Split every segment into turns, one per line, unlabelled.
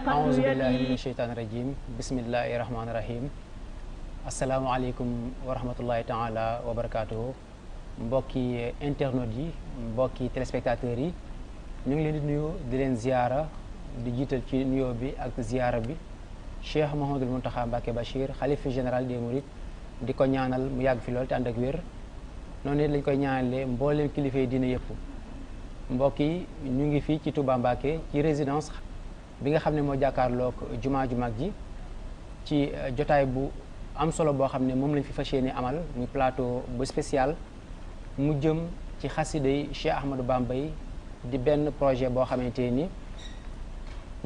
auzu billahi mina sheytaani rajim bismillahi rahmaani rahim asalaamaaleykum wa rahmatullahi taala wa barakaatuhu mbokki internautes yi mbokki téléspectateurs yi ñu ngi leen di nuyu di leen ziyaara di jiital ci nuyoo bi ak ziyaara bi Cheikh Mouhamadoul Mountakha Mbacké Bachir xalifa général des mourides di ko ñaanal mu yàgg fi lool te ànd ak wér noonu it lañ koy ñaanalee mbooleem kilifa yi dina yëpp mbokk yi ñu ngi fii ci Touba Mbacké ci résidence bi nga xam ne moo jàkkaarloog jumaa ju mag ji ci jotaay bu am solo boo xam ne moom lañ fi fas yéene amal muy plateau bu spécial mu jëm ci xasida yi Cheikh Ahmadou Bamba yi di benn projet boo xamante ni ñu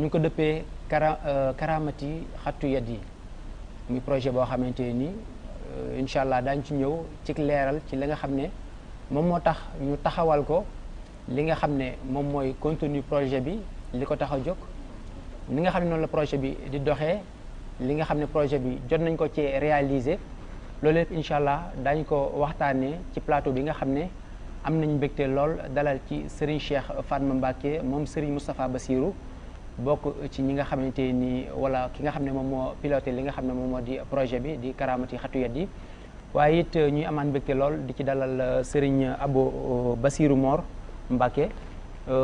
ngi ko dëppee karamati xattu yat yi muy projet boo xamante ni incha allah daañu ci ñëw ci leeral ci li nga xam ne moom moo tax ñu taxawal ko li nga xam ne moom mooy contenu projet bi li ko tax a jóg li nga xam ne noonu la projet bi di doxee li nga xam ne projet bi jot nañ ko ci réaliser loolu lépp incha allah daañu ko waxtaanee ci plateau bi nga xam ne am nañ mbégte lool dalal ci Serigne Cheikh Fatma Mbacké moom Serigne Moustapha Bassirou bokk ci ñi nga xamante ni wala ki nga xam ne moom moo piloté li nga xam ne moom moo di projet bi di karamati xatu yat yi waaye it ñuy amaan mbégte lool di ci dalal Serigne Abo Bassirou Mor Mbacké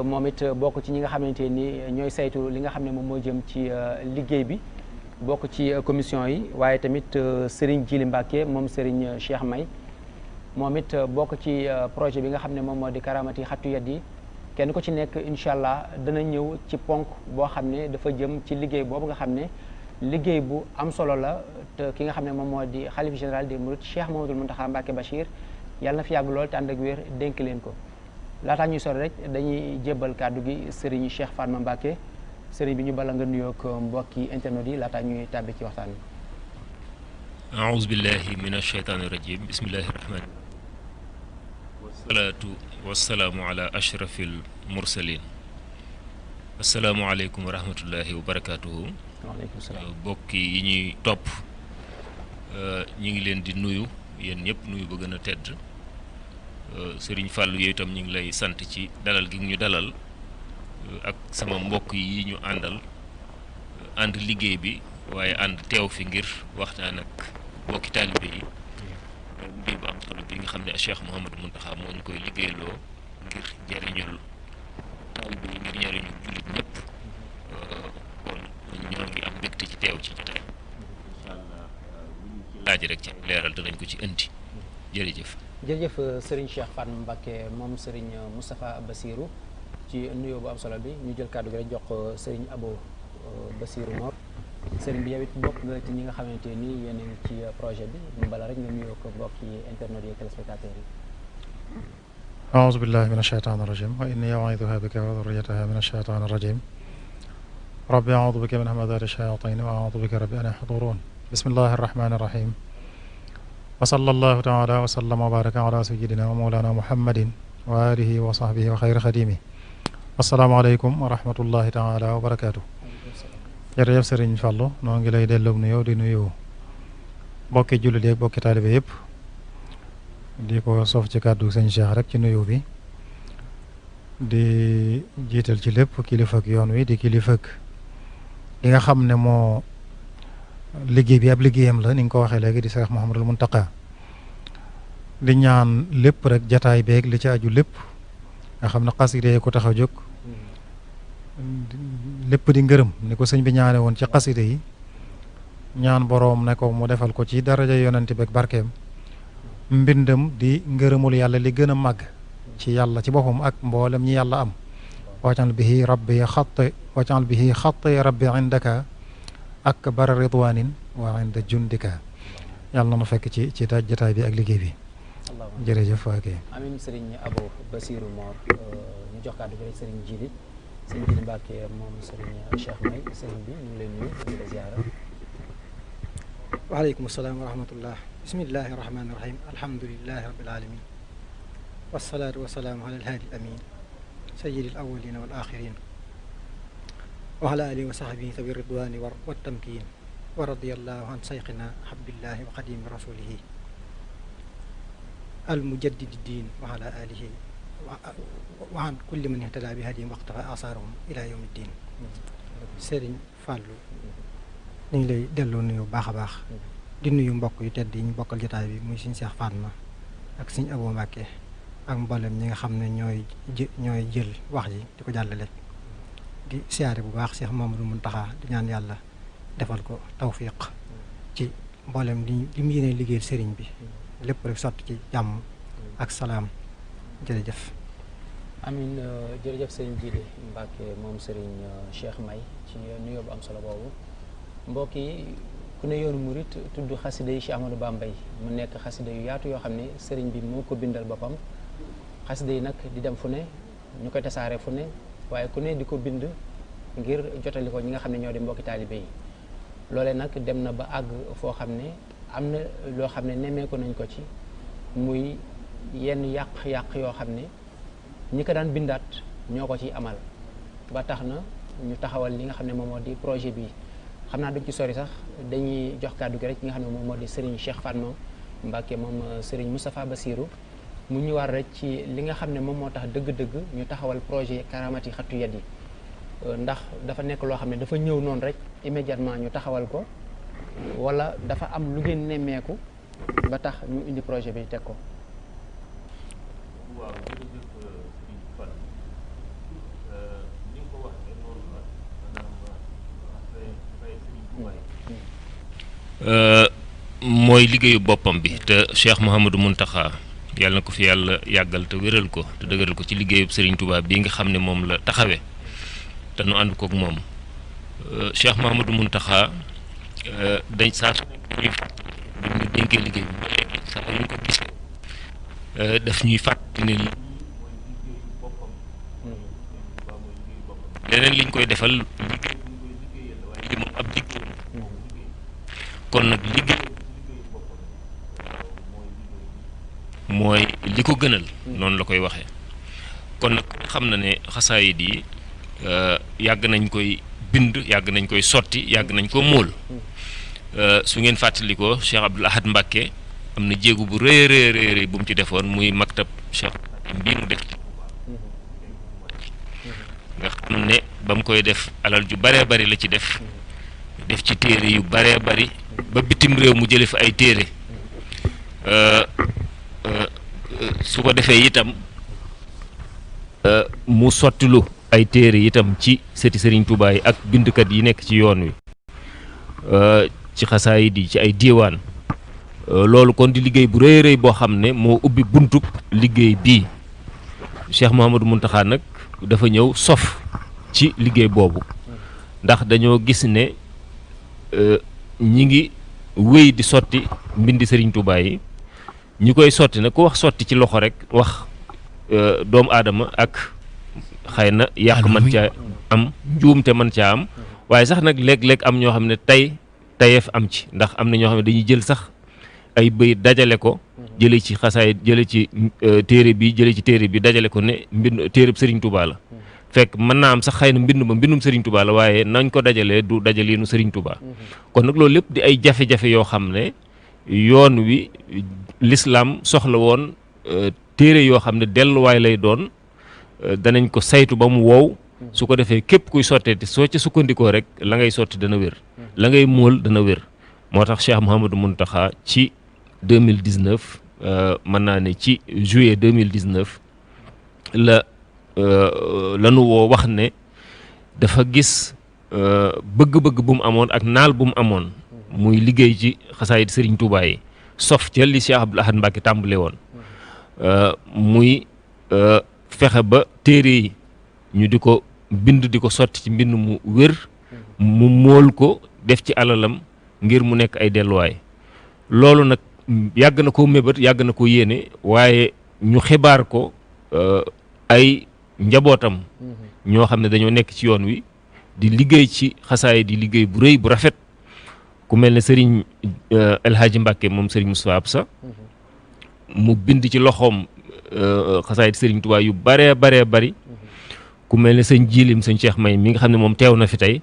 moom it bokk ci ñi nga xamante ni ñooy saytu li nga xam ne moom moo jëm ci liggéey bi bokk ci commission yi waaye tamit Serigne Djili Mbacké moom Serigne Cheikh May moom it bokk ci projet bi nga xam ne moom moo di karamati xattu yat yi kenn ku ci nekk incha allah dana ñëw ci ponk boo xam ne dafa jëm ci liggéey boobu nga xam ne liggéey bu am solo la te ki nga xam ne moom moo di xalif général des mourides Cheikh Mouhamadoul Mountakha Mbacké Bachir yàlla na fi yàgg lool te ànd ak wér dénk leen ko laataa ñuy sori rek dañuy jébbal kàddu gi Serigne Cheikh Fatma Mbacké Serigne bi ñu bala nga nuyoo ak mbokki internet yi laataa ñuy tàbbi ci waxtaan bi
aouzu billahi min asheytaani rajim bismillahi rahmani wasalaatu wasalaamu ala ashrafil mursalin asalaamualeykum wa rahmatullahi wa barakatuhu
waaleykum salaam
bokki yi ñuy topp ñi ngi leen di nuyu yéen ñëpp nuyu ba gën a tedd Sëriñ Fàllu yooyu itam ñu ngi lay sant ci dalal gi ñu dalal ak sama mbokk yi ñu ànd liggéey bi waaye ànd teew fi ngir waxtaan ak mbokki taalibe yi liggéey bu am solo bi nga xam ne Cheikh Mouhamadou Mountakha moo ñu koy liggéeyloo ngir njëriñul taalibe yi ngir njëriñul jullit ñëpp kon ñoo ngi am mbégte ci teew ci jotaay incha allah bu ñu ci laaj rek ci leeral danañ ko ci indi jërëjëf.
jërëjëf Serigne Cheikh Fatma Mbacké moom Serigne Moustapha Bassirou ci nuyoo bu am solo bi ñu jël kàddu gi rek jox ko Serigne Abo Bassirou Mor Serigne bi yow it bokk nga ci ñi nga xamante ni yéen a ngi ci projet bi ñu bala rek nga nuyoo ko mbokk yi internautes yi téléspectateurs yi.
aouzu billahi min asheytaani rajim wa inni u'iiduha bika wa dhurriyyataha min asheytaani rajim rabbi a'uudu bika min hamazaati shayaatiin wa a'uudu bika rabbi an yahduruun bismillahi arrahmaani arrahim wa sallallahu taala wa sallama wa baraka ala sayyidina wa mawlana muhammadin wa alihi wa sahbihi wa xayri xadimi assalaamu aleykum wa rahmatullahi taala wa barakaatu. jërëjëf Sëriñ Fàllu noo ngi lay delloo nuyoo di nuyu bokki jullit yi ak bokki taalibe yëpp di ko sof ci kàddu sëñ Cheikh rek ci nuyu bi di jiital ci lépp kilifa ak yoon wi di kilifa ak li nga xam ne moo liggéey bi ab liggéeyam la ni nga ko waxee léegi di Cheikh Mouhamadoul Mountakha di ñaan lépp rek jataay beeg li ci aju lépp nga xam ne xasida yi ko tax a jóg lépp di ngërëm ni ko sëñ bi ñaane woon ci xasida yi ñaan boroom ne ko mu defal ko ci daraja yonent beeg barkeem mbindam di ngërëmul yàlla li gën a màgg ci yàlla ci boppam ak mboolem ñi yàlla am wajal bihi rabbi xatti rabbi indaka akbar ridwanin wa inda jundika yàlla na nu fekk ci jataay bi ak liggéey bi jërëjëf waake
amin Serigne Abo Bassirou Mor ñu jox kàddu bi rek Serigne Djili Mbacké moom Serigne Cheikh May Serigne bi ñu ngi lay nuyu di la ziara.
waaleykum salaam wa rahmatullah bismillahi rahmani rahim alhamdulilahi rabbil alamin wasalaatu wasalaamu ala alhaadi al amin sayyidil awwalina wal axirin wa ala alihi wa sahbihi sabi ridwani wa tamkin wa radiyallahu an sayxina habbillahi wa xadimi rasulihi al mujaddidi diin wa ala alihi wa an kulli man ihtada bi hadihim waqtafa asarahum ila yawmi diin. Sëriñ Fàllu ñu ngi lay delloo nuyu baax a baax di nuyu mbokk yu tedd yi ñu bokkal jotaay bi muy Sëriñ Seex Fatma ak Sëriñ Abo Mbàkke ak mboolem ñi nga xam ne ñooy jël wax ji di ko jàllale. di siyaare bu baax Cheikh Mamadou Muntaxa di ñaan yàlla defal ko tawfiq ci mboolem li mu yéene liggéeyal sëriñ bi lépp rek sotti ci jàmm ak salaam. jërëjëf.
amin jërëjëf sëriñ Jili Mbàkke moom sëriñ Cheikh May ci nuyoo bu am solo boobu. mbokk yi ku ne yoonu murit tudd xasida yi Cheikh Ahmadou Bamba yi mu nekk xasida yu yaatu yoo xam ne sëriñ bi moo ko bindal boppam. xasida yi nag di dem fu ne ñu koy tasaare fu ne waaye ku ne di ko bind ngir jotali ko ñi nga xam ne ñoo di mbokki taalibe yi. loolee nag dem na ba àgg foo xam ne am na loo xam ne nemmeeku nañ ko ci muy yenn yàq-yàq yoo xam ne ñi ko daan bindaat ñoo ko ciy amal ba tax na ñu taxawal li nga xam ne moom moo di projet bi. xam naa duñ ci sori sax dañuy jox kàddu gi rek ki nga xam ne moom moo di Serigne Cheikh Fatma Mbacke moom Serigne Moustapha Bassirou mu ñëwaat rek ci li nga xam ne moom moo tax dëgg-dëgg ñu taxawal projet Karamati Xattu Yad yi ndax dafa nekk loo xam ne dafa ñëw noonu rek immédiatement ñu taxawal ko wala dafa am lu ngeen nemmeeku ba tax ñu indi projet bi teg ko.
waaw jërëjëf Serigne Fall ni nga ko waxee noonu la mooy liggéeyu boppam bi te Cheikh Mouhamadou Mountakha yàlla na ko fi yàlla yàggal te wéral ko te dëgëral ko ci liggéeyu Serigne Touba bii nga xam ne moom la taxawee te nu ànd kook moom Cheikh Mouhamadou Mountakha dañ saa su nekk ñu dénkee liggéey bi ba léegi saa yu ñu ko gisee daf ñuy fàttali ne lii mooy liggéeyu boppam leneen liñ koy defal liggéey bu ñu koy liggéeyal la waaye lii moom ab liggéey kon nag liggéey mooy li ko gënal noonu la koy waxee kon nag xam na ne xasaayid yi yàgg nañ koy bind yàgg nañ koy sotti yàgg nañ ko móol su ngeen fàttalikoo Cheikh Abdoul Ahad Mbacké am na jéegu bu rëy rëy bu mu ci defoon muy maktab Cheikh bii mu def nga xam ne ba mu koy def alal ju baree bari la ci def ci téere yu baree bari ba bitim réew mu jële fa ay téere su ko defee itam mu sottilu ay téere itam ci sëti Serigne Touba yi ak bindkat yi nekk ci yoon wi ci xasaayid yi ci ay diiwaan loolu kon di liggéey bu rëy rëy boo xam ne moo ubbi buntub liggéey bii Cheikh Mouhamadou Mountakha nag dafa ñëw sof ci liggéey boobu ndax dañoo gis ne ñi ngi wéy di sotti mbindi Serigne Touba yi ñi koy sotti nag ku wax sotti ci loxo rek wax doomu aadama ak xëy na yàq man caa am njuumte man caa am waaye sax nag léeg-léeg am ñoo xam ne tayeef am ci ndax am na ñoo xam ne dañuy jël sax ay bëy dajale ko jële ci xasaay jële ci téere bi dajale ko ne mbind téereb Serigne Touba la fekk mën naa am sax xëy na mbindum Serigne Touba la waaye nañ ko dajalee du dajaleenu Serigne Touba kon nag loolu lépp di ay jafe-jafe yoo xam ne yoon wi l'islam soxla woon téere yoo xam ne delluwaay lay doon danañ ko saytu ba mu wow su ko defee képp kuy sotteeti soo ca sukkandikoo rek la ngay sotti dana wér la ngay móol dana wér moo tax Cheikh Mouhamadou Mountakha ci 2019 mën naa ne ci juillet 2019 lanu woo wax ne dafa gis bëgg-bëgg bu mu amoon ak naal bu mu amoon muy liggéey ci xasaayid Serigne Touba yi sof ca li Cheikh Abdoul Ahad Mbacké tàmbale woon muy fexe ba téere yi ñu di ko bind di ko sotti ci mbind mu wér mu móol ko def ci alalam ngir mu nekk ay delluwaay loolu nag yàgg na koo mébét yàgg na ko yéene waaye ñu xibaar ko ay njabootam ñoo xam ne dañoo nekk ci yoon wi di liggéey ci xasaay di liggéey bu rëy bu rafet ku mel ne Serigne El Hadji Mbacké moom Serigne Moustapha Absa mu bind ci loxoom xasaay di Serigne Touba yu baree bari ku mel ne sëñ Jilim sëñ Cheikh May mi nga xam ne moom teew na fi tey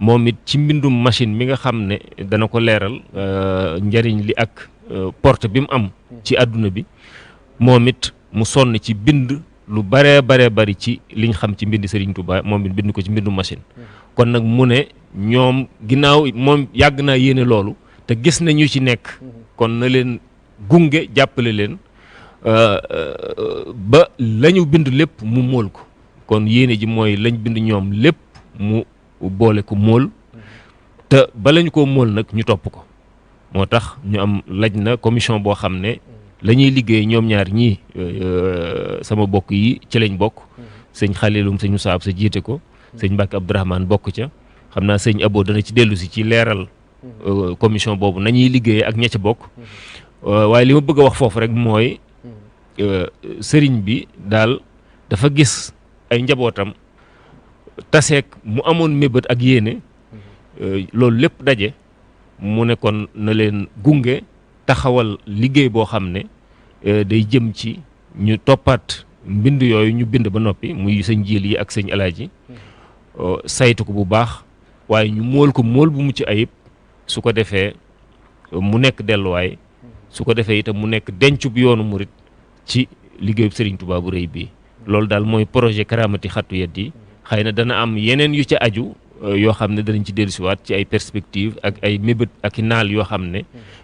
moom it ci mbindum machine mi nga xam ne dana ko leeral njariñ li ak porte bi mu am ci àdduna bi moom it mu sonn ci bind lu baree bari ci liñ xam ci mbindi Serigne Touba moom it bind ko ci mbindum machine kon nag mu ne ñoom ginnaaw moom yàgg naa yéene loolu te gis na ñu ci nekk kon na leen gunge jàppale leen ba lañu bind lépp mu móol ko kon yéene ji mooy lañ bind ñoom lépp mu boole ko móol te ba lañu ko móol nag ñu topp ko moo tax ñu am laj na commission boo xam ne la ñuy liggéey ñoom ñaar ñii sama bokk yi ci lañ bokk sëñ Xalilum sëñ Moussa sa jiite ko sëñ Mbacke Abdourahmane bokk ca xam naa sëñ Abo dana ci dellu si ci leeral commission boobu nañuy liggéeyee ak ña ca bokk waaye li ma bëgg a wax foofu rek mooy sëriñ bi daal dafa gis ay njabootam taseek mu amoon mébét ak yéene loolu lépp daje mu ne kon na leen gunge taxawal liggéey boo xam ne day jëm ci ñu toppaat mbind yooyu ñu bind ba noppi muy sëñ Jiil yi ak sëñ Alaaji saytu ko bu baax waaye ñu móol ko móol bu mucc ayib su ko defee mu nekk delluwaay su ko defee itam mu nekk dencub yoonu murit ci liggéeyu Serigne Touba bu rëy bii loolu daal mooy projet Karaamati Xattu Yat yi xëy na dana am yeneen yu ca aju yoo xam ne danañ ci dellusiwaat ci ay perspectives ak ay mébét ak i naal yoo xam ne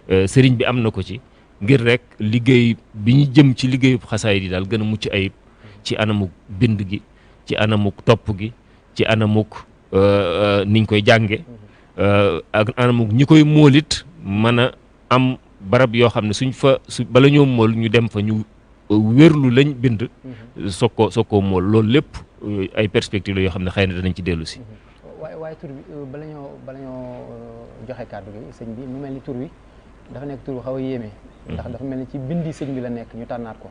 sëriñ bi am na ko ci ngir rek liggéey bi ñu jëm ci liggéeyu xasaayid yi daal gën a mucc ayib ci anamuk bind gi ci anamuk topp gi ci anamuk niñ koy jànge ak anamuk ñi koy móolit mën a am barab yoo xam ne suñ fa bala ñoo móol ñu dem fa ñu wérlu lañ bind soog koo móol loolu lépp ay perspectives la yoo xam ne xëy na danañ ci dellu si.
waaye tur bi bala ñoo joxe kàddu gi sëñ bi mu mel ni tur wi dafa nekk tur bu xaw a yéeme. ndax dafa mel ni ci bindi sëñ bi la nekk ñu tànnaat ko.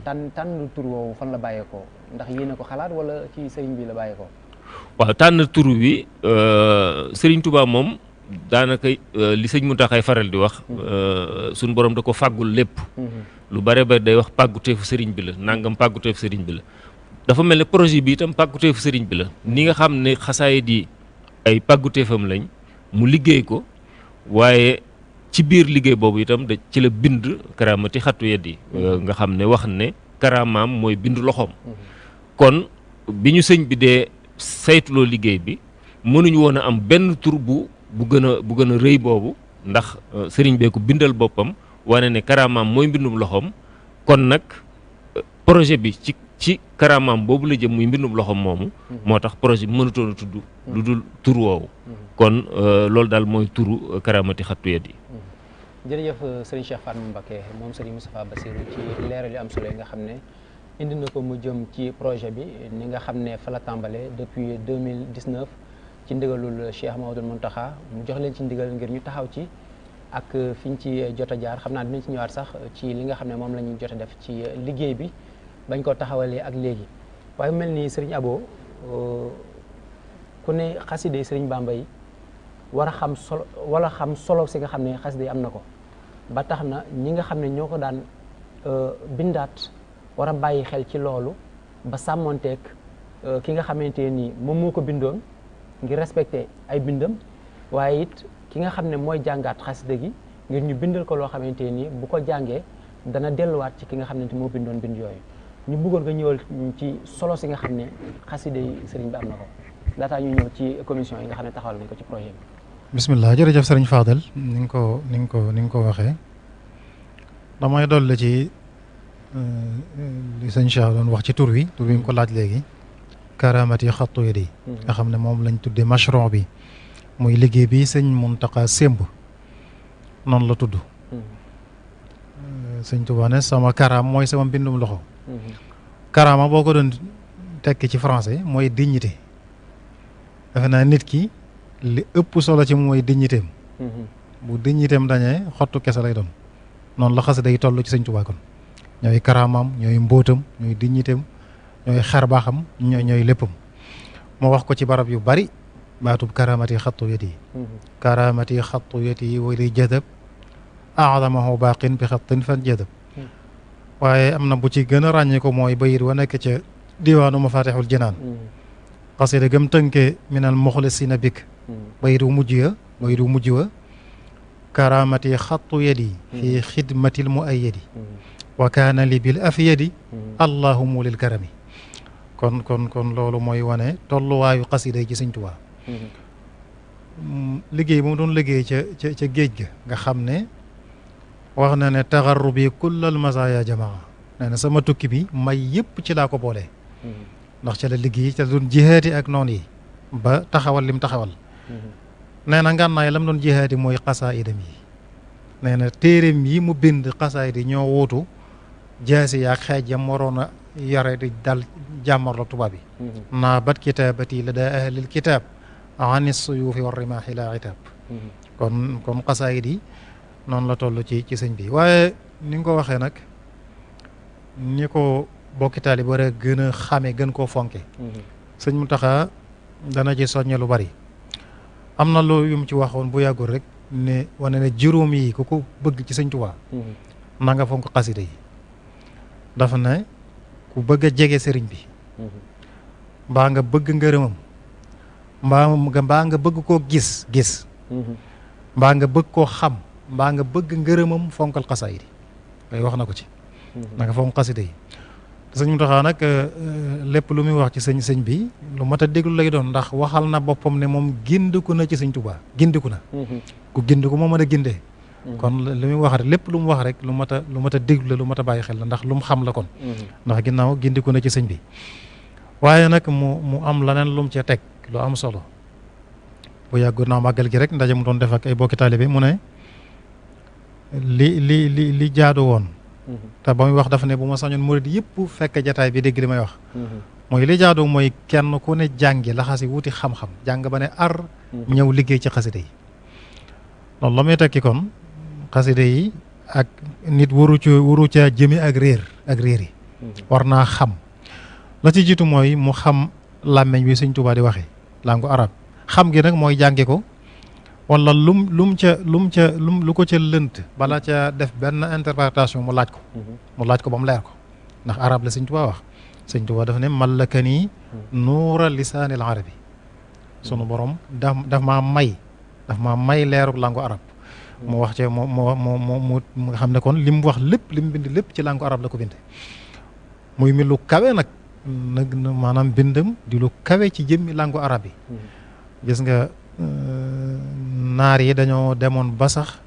tànn tur woowu fan la bàyyeekoo ndax yéen a ko xalaat wala ci sëñ bi la bàyyeekoo.
waaw tànn tur wi Serigne Touba moom daanaka li sëñ Mountakha faral di wax suñ borom da ko fàggul lépp. lu bare ba day wax pàgguteefu Serigne bi la nangam pàgguteefu Serigne bi la. dafa mel ne projet bi itam pàgguteefu Serigne bi la ni nga xam ne xasaayid yi ay pàgguteefam lañ mu liggéey ko waaye ci biir liggéey boobu itam da ci la bind Karaamati Xattu Yat yi nga xam ne wax ne karaamaam mooy bind loxoom kon bi ñu sëñ bi dee saytuloo liggéey bi mënuñu woon a am benn tur bu gën a rëy boobu ndax sëriñ bee ko bindal boppam wane ne karaamaam mooy mbindum loxoom kon nag projet bi ci karaamaam boobu la jëm muy mbindum loxoom moomu moo tax projet bi mënutoon a tudd lu dul tur woowu kon loolu daal mooy turu Karaamati Xattu Yat yi.
jërëjëf sëriñ Cheikh Fatma Mbacké moom sëriñ Moustapha Bassirou ci leeral yu am solo yi nga xam ne indi na ko mu jëm ci projet bi ni nga xam ne fa la tàmbalee depuis 2019 ci ndigalul Cheikh Mamadou Mountakha mu jox leen ci ndigal ngir ñu taxaw ci ak fi ñu ci jot a jaar xam naa dinañ ci ñëwaat sax ci li nga xam ne moom la ñuy jot a def ci liggéey bi bañ ko taxawalee ak léegi waaye mel ni sëriñ Abo ku ne xaside sëriñ Bamba yi war a xam solo si nga xam ne xaside yi am na ko ba tax na ñi nga xam ne ñoo ko daan bindaat war a bàyyi xel ci loolu ba sàmmonteeg ki nga xamante ni moom moo ko bindoon ngir respecté ay bindam waaye it ki nga xam ne mooy jàngaat xaside gi ngir ñu bindal ko loo xamante ni bu ko jàngee dana delluwaat ci ki nga xamante moo bindoon bind yooyu ñu bëggoon nga ñëwal ci solo si nga xam ne xaside yi sëriñ bi am na ko laataa ñu ñëw ci commission yi nga xam ne taxawal nañ ko ci projet bi.
bisimilah jërëjëf sëriñ Fadel ni nga ko waxee damay dolli ci li sëñ Cheikh doon wax ci tur wi nga ko laaj léegi Karaamati Xattu Yat yi nga xam ne moom lañ tuddee mashron bi muy liggéey bi sëñ Mountakha sémb noonu la tudd sëñ Tuubaa ne sama karaam mooy sama mbindum loxo karaama boo ko doon tekki ci français mooy dignité defe naa nit ki li ëpp solo ci mooy dignitéem bu dignitéem dañee xottu kese lay doon noonu la xasida yi toll ci sëñ Tuubaa kon ñooy karaamaam ñooy mbóotam ñooy dignitéem ñooy xarbaaxam ñooy léppam moo wax ko ci barab yu bari baatub Karaamati Xattu Yat yi Karaamati Xattu Yat yi wali jadab aadamahu baaqin bi xattin fan jadab waaye am na bu ci gën a ràññee ko mooy bayit wa nekk ca diwaanu Mafatixul Jinaan xasida gëm tënke minal muxlisina bik bayit wu mujj wa karamati xattu yadi fi xidmatil muayyadi wa kaana li bil afyadi allahumma lil karami kon loolu mooy wane tolluwaayu xasida yi ci Sëñ Tuubaa liggéey bu mu doon liggéey ca géej ga nga xam ne wax na ne taxarrubi kullal masaaya jamaa nee na sama tukki bi may yëpp ci laa ko boolee ndax ca la liggéey ca doon jihaati ak noon yi ba taxawal lim taxawal nee na ngànnaay lam doon jihaati mooy xasaayidam yi nee na téeréem yi mu bind xasaayid yi ñoo wuutu jaasi yaak xeej yam waroon a yore di dal jàmmarlo tubaab yi naa bat kitaabati la daa ahlil kitaab ani suyuufi war rimaahi laa itaab kon xasaayid yi noonu la toll ci sëñ bi waaye ni nga ko waxee nag ni ko bokki taalibe war a gën a xame gën koo fonke sëñ Muntaxa dana ci soññe lu bari am na lu yum ci waxoon bu yàggul rek ne wane ne juróom yi ku ko bëgg ci Sëñ Tuubaa na nga fonk xasida yi dafa ne ku bëgg a jege sëriñ bi mbaa nga bëgg ngërëmam mbaa nga bëgg koo gis mbaa nga bëgg koo xam mbaa nga bëgg ngërëmam fonkal xasaayid yi way wax na ko ci na nga fonk xasida yi sëñ Muntaxa nag lépp lu muy wax ci sëñ bi lu mat a déglu lay doon ndax waxal na boppam ne moom gindiku na ci Sëñ Tuubaa gindiku na ku gindiku moo mën a gindee kon li muy wax rek lépp lu mu wax rek lu mat a déglu la lu mat a bàyyi xel la ndax lu mu xam la kon ndax ginnaaw gindiku na ci sëñ bi waaye nag mu am leneen lu mu ca teg lu am solo bu yàggu naa màggal gi rek ndaje mu doon def ak ay bokki taalibe mu ne li jaadu woon te ba muy wax dafa ne bu ma sañoon murid yëpp fekk jataay bi dégg li may wax mooy li jaadu mooy kenn ku ne jàngi laxasi wuti xam-xam jàng ba ne ar ñëw liggéey ci xasida yi loolu la muy tekki kon xasida yi ak nit waru ca jëme ak réer yi war naa xam la ci jiitu mooy mu xam làmmeñ bi Sëñ Tuubaa di waxee langue arabe xam gi nag mooy jàngi ko wala lu ko ca lënt bala ca def benn interprétation mu laaj ko ba mu leer ko ndax arab la Sëñ Tuubaa wax Sëñ Tuubaa dafa ne malakani nuura lisaanil arabi sunu borom daf maa may leeruk langue arab mu wax ca mu nga xam ne kon li mu wax lépp li mu bind lépp ci langue arab la ko bind muy mi lu kawe nag maanaam bindam di lu kawe ci jëmmi langue arab yi gis nga naar yi dañoo demoon ba sax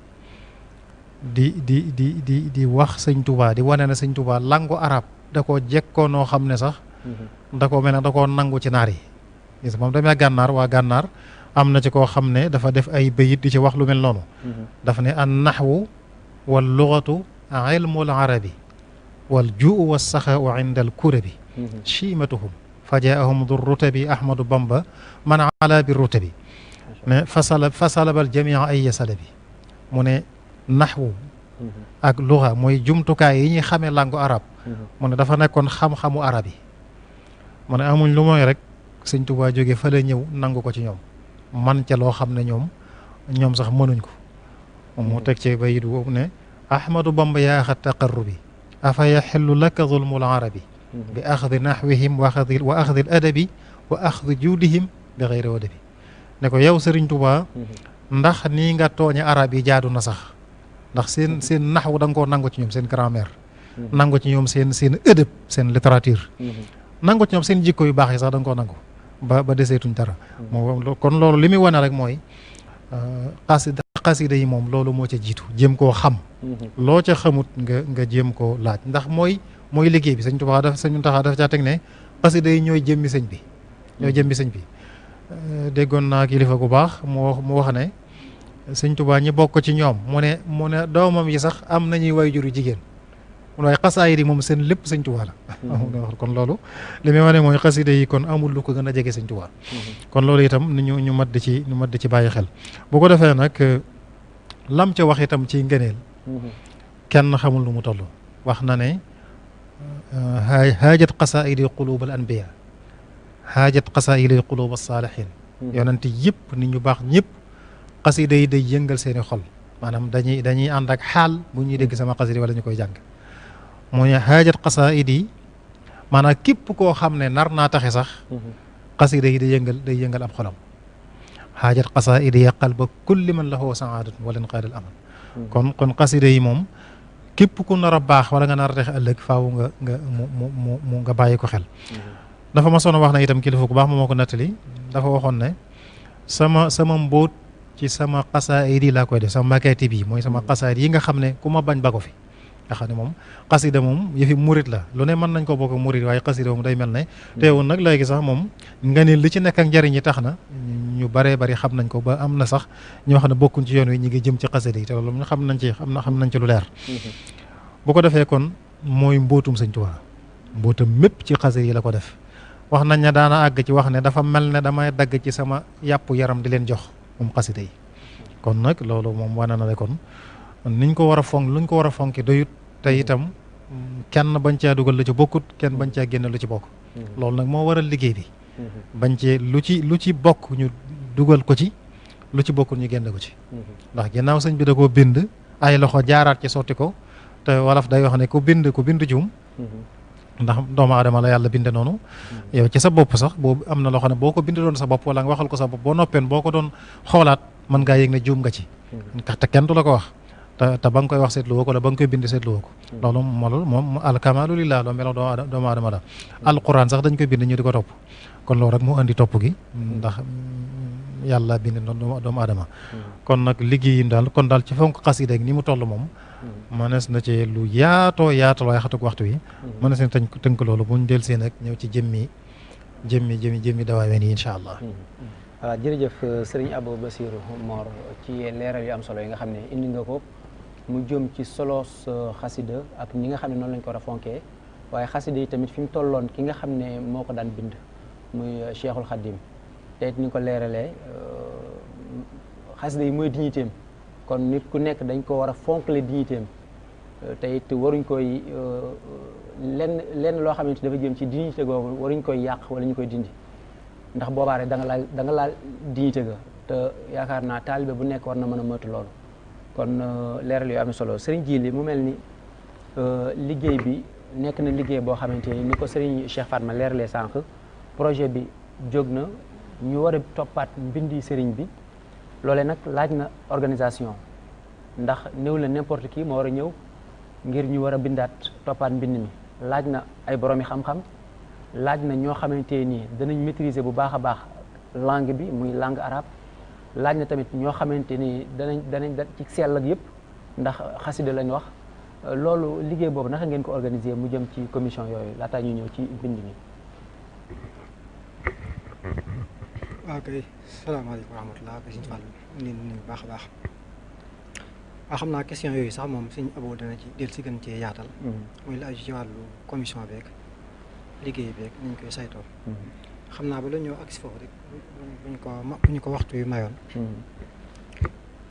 di wax Sëñ Tuubaa di wane ne Sëñ Tuubaa langue arab da koo jekkoo noo xam ne sax da koo mel ne da koo nangu ci naar yi gis moom demee gànnaar waa gànnaar am na ci koo xam ne dafa def ay bayit di ci wax lu mel noonu dafa ne an naxwu wal lugatu ilmul arabi wal juu wa saxau inda al kurabi chimatuhum fa jaahum du rutabi ahmadu bamba man ala bi rutabi ne fasalabal jamia ay salabi mu ne naxwu ak luxa mooy jumtukaay yi ñuy xamee langue arab mu ne dafa nekkoon xam-xamu arab yi mu ne amuñ lu mooy rek Sëñ Tuubaa jóge fa la ñëw nangu ko ci ñoom man ca loo xam ne ñoom sax mënuñ ko mu teg ci bayit boobu ne ahmadu bamba yaa axa taqarrubi afa yaxillu laka zulmul arabi bi axdi naxwihim wa axdi al adabi wa axdi juudihim bi xeyri wadabi ne ko yow Sëriñ Tuubaa ndax nii nga tooñe arab yi jaadu na sax ndax seen naxwu da nga koo nangu ci ñoom seen grammaire nangu ci ñoom seen ëdëb seen littérature nangu ci ñoom seen jikko yu baax yi sax da nga koo nangu ba deseetuñ dara kon loolu li muy wane rek mooy xasida yi moom loolu moo ca jiitu jéem koo xam loo ca xamut nga jéem koo laaj ndax mooy liggéey bi Sëñ Tuubaa Sëñ Muntaxa dafa caa teg ne xasida yi ñooy jëmmi sëñ bi déggoon naa kilifa gu baax mu wax ne Sëñ Tuubaa ñi bokk ci ñoom mu ne doomam yi sax am nañuy waajur yu jigéen mu ne waaye xasaayid yi moom seen lépp Sëñ Tuubaa la kon loolu li muy wane mooy xasida yi kon amul lu ko gën a jege Sëñ Tuubaa kon loolu itam ñu mat di ci bàyyi xel bu ko defee nag lam ca wax itam ci ngëneel kenn xamul lu mu toll wax na ne haajat xasaayidi quluub al anbiya haajat xasaayidi quluub as saalihin yonent yëpp nit ñu baax ñëpp xasida yi day yëngal seeni xol maanaam dañuy ànd ak xaal bu ñuy dégg sama xasida wala ñu koy jàng mu ne haajat xasaayid yi maanaam képp koo xam ne nar naa taxe sax xasida yi day yëngal ab xolam xaajat qasaa'idi ya qalba kulli man lahu sa'aadatun wa linqaadil amal kon xasida yi moom képp ku nar a baax wala nga nar a texe ëllëg faaw nga bàyyi ko xel. dafa ma soon wax na itam kilifa ku baax moo ko nettali dafa waxoon ne sama mbóot ci sama xasaayid yi laa koy def sama makatib yi mooy sama xasaayid yi nga xam ne ku ma bañ ba ko fi nga xam ne moom xasida moom yëfi murit la lu ne mën nañ ko bokk murit waaye xasida moom day mel ne teewul nag léegi sax moom nga ne li ci nekk ak njëriñ yi tax na ñu baree bari xam nañ ko ba am na sax ñoo xam ne bokkuñ ci yoon wi ñu ngi jëm ci xasida yi te loolu xam nañ ci lu leer bu ko defee kon mooy mbóotum Sëñ Tuubaa mbóotam mépp ci xasida yi la ko def wax nañ ne daana àgg ci wax ne dafa mel ne damay dagg ci sama yàpp yaram di leen jox moom xasida yi kon nag loolu moom wane na ne kon niñ ko war a fonk luñ ko war a fonki doyut te itam kenn bañ caa dugal lu ci bokkut kenn bañ caa génne lu ci bokk loolu nag moo waral liggéey bi bañ cee lu ci bokk ñu dugal ko ci lu ci bokkut ñu génne ko ci ndax ginnaaw sëñ bi da koo bind ay loxo jaaraat ci sotti ko te wolof day wax ne ku bind juum ndax doomu aadama la yàlla binde noonu yow ci sa bopp sax boobu am na loo xam ne boo ko bind doon sa bopp wala nga waxal ko sa bopp boo noppeen boo ko doon xoolaat mën ngaa yëg ne juum nga ci te kenn du la ko wax te ba nga koy wax seetlu woo ko la ba nga koy bind seetlu woo ko loolu moom alkamaalu lillah loo melo doomu aadama la alquran sax dañ koy bind ñu di ko topp kon loolu rek moo indi topp gi ndax yàlla bind noonu doomu aadama kon nag liggéeyim daal kon daal ci fonk xasida ni mu toll moom mënees na ci lu yaatoo waaye xatuk waxtu wi mënees na tënk loolu buñ del seen ak ñëw ci jëmmi dawaaween yi incha allah.
voilà jërëjëf sëriñ Abou Bassirou Mor ci leeral yu am solo yi nga xam ne indi nga ko mu jëm ci solos xasida ak ñi nga xam ne noonu lañ ko war a fonkee waaye xasida yi tamit fi mu tolloon ki nga xam ne moo ko daan bind muy Cheikhul Khadim te it ni ko leeralee xasida yi mooy dignitéem kon nit ku nekk dañ ko war a fonkle dignitéem te it waruñ koy lenn loo xamante dafa jëm ci dignité googu waruñ koy yàq wala ñu koy dindi ndax boobaa rek da nga laal dignité ga te yaakaar naa taalibe bu nekk war na mën a moytu loolu kon leeral yu am solo sëriñ Jili mu mel ni liggéey bi nekk na liggéey boo xamante ni ko sëriñ Cheikh Fatma leeralee sànq projet bi jóg na ñu war a toppaat mbindi sëriñ bi loolee nag laaj na organisation ndax néew la n'importe qui moo war a ñëw ngir ñu war a bindaat toppaat mbind mi laaj na ay boroomi xam-xam laaj na ñoo xamante nii danañ maîtriser bu baax a baax langue bi muy langue arabe laaj na tamit ñoo xamante ni danañ ci sell ak yëpp ndax xasida lañ wax loolu liggéey boobu naka ngeen ko organiser mu jëm ci commission yooyu laataa ñu ñëw ci mbind mi.
waaw kay salaamaaleykum wa rahmatulah ak Sëñ Fall ñu nuyu baax a baax waaw xam naa question yooyu sax moom Sëñ Abou dana ci del si gën cee yaatal muy la aju ci wàllu commission beeg liggéey beeg niñ koy saytoo xam naa ba la ñëw ak si foofu rek bu ñu ko waxtu yu mayoon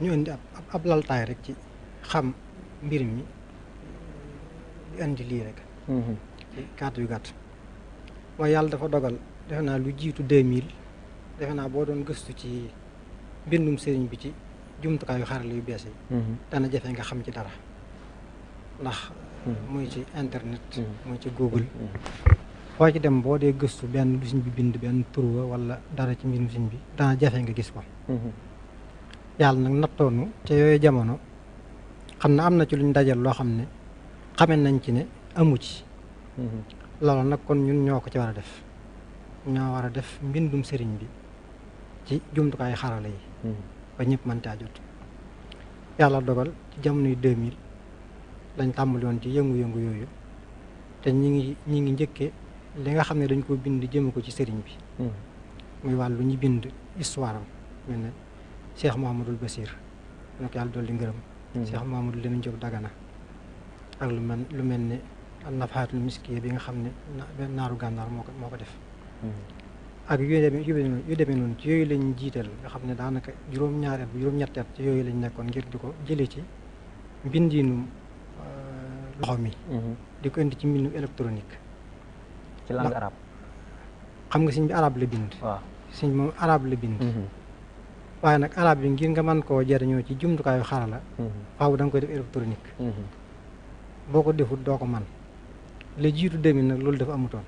ñu indi ab laltaay rek ci xam mbir mi indi lii rek ci kàddu yu gàtt waaye yàlla dafa dogal defe naa lu jiitu 2000 defe naa boo doon gëstu ci mbindum sëriñ bi ci jumtukaayu xarala yu bees yi dana jafe nga xam ci dara ndax muy ci internet muy ci Google foo ci dem boo dee gëstu benn lu sëriñ bi bind benn turwa wala dara ci mbindum sëriñ bi dana jafe nga gis ko yàlla nag nattoonu te yooyu jamono xam na am na ci luñ dajal loo xam ne xame nañ ci ne amu ci loolu nag kon ñun ñoo ko ci war a def ñoo war a def mbindum sëriñ bi ci jumtukaayu xarala yi ba ñëpp mën caa jot yàlla dogal ci jamonoy 2000 lañ tàmbali woon ci yëngu-yëngu yooyu te ñi ngi njëkkee li nga xam ne dañ ko bind jëme ko ci sëriñ bi muy wàllu ñu bind histoire am mel ne Cheikh Mouhamadul Bassir nag yàlla dolli ngërëm Cheikh Mouhamadou Lamine Diop Dagana ak lu mel ne Nafaatul Miskiya bi nga xam ne naaru gànnaar moo ko def ak yu demee noonu ci yooyu lañ jiital nga xam ne daanaka juróom-ñaari at juróom-ñetti at ci yooyu lañ nekkoon ngir di ko jële ci mbindiinum loxo mi di ko indi ci mbindum électronique
ci langue arabe
xam nga sëñ bi arabe la bind
waaw
sëñ moom arabe la bind waaye nag arabe bi ngir nga mën koo jariñoo ci jumtukaayu xarala faaw da nga koy def électronique boo ko defut doo ko man la jiitu 2000 nag loolu dafa amutoon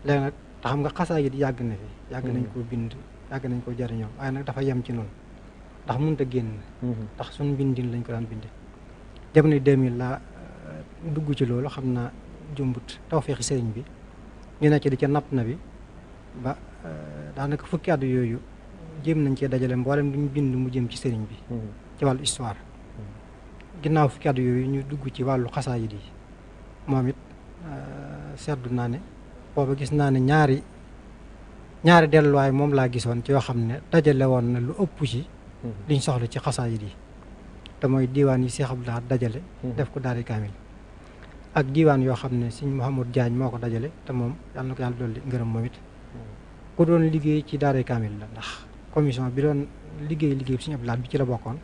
léegi nag te xam nga xasaa yi yàgg na fi yàgg nañ koo bind yàgg nañ ko jëriñoo waaye nag dafa yem ci noonu ndax mënut a génn ndax suñ mbindin lañ ko daan binde jamono 2000 laa dugg ci loolu xam naa jumbut tawfeexi sëriñ bi ñu ne ci di ca napp na bi ba daanaka fukki at yooyu jéem nañ cee dajale mboolem lu ñu bind mu jëm ci sëriñ bi ci wàllu histoire ginnaaw fukki at yooyu ñu dugg ci wàllu xasaayid yi moom it seetlu naa ne booba gis naa ne ñaari delluwaay moom laa gisoon ci yoo xam ne dajale woon na lu ëpp ci liñ soxla ci xasaayid yi te mooy diiwaan yi Cheikh Abdou Lahad dajale def ko daari kaamil ak diiwaan yoo xam ne Sëñ Mouhamadou Diagne moo ko dajale te moom yàlla na ko yàlla dolli ngërëm moom it ku doon liggéey ci daari kaamil la ndax commission bi doon liggéey bi Sëñ Abdou Lahad bi ci la bokkoon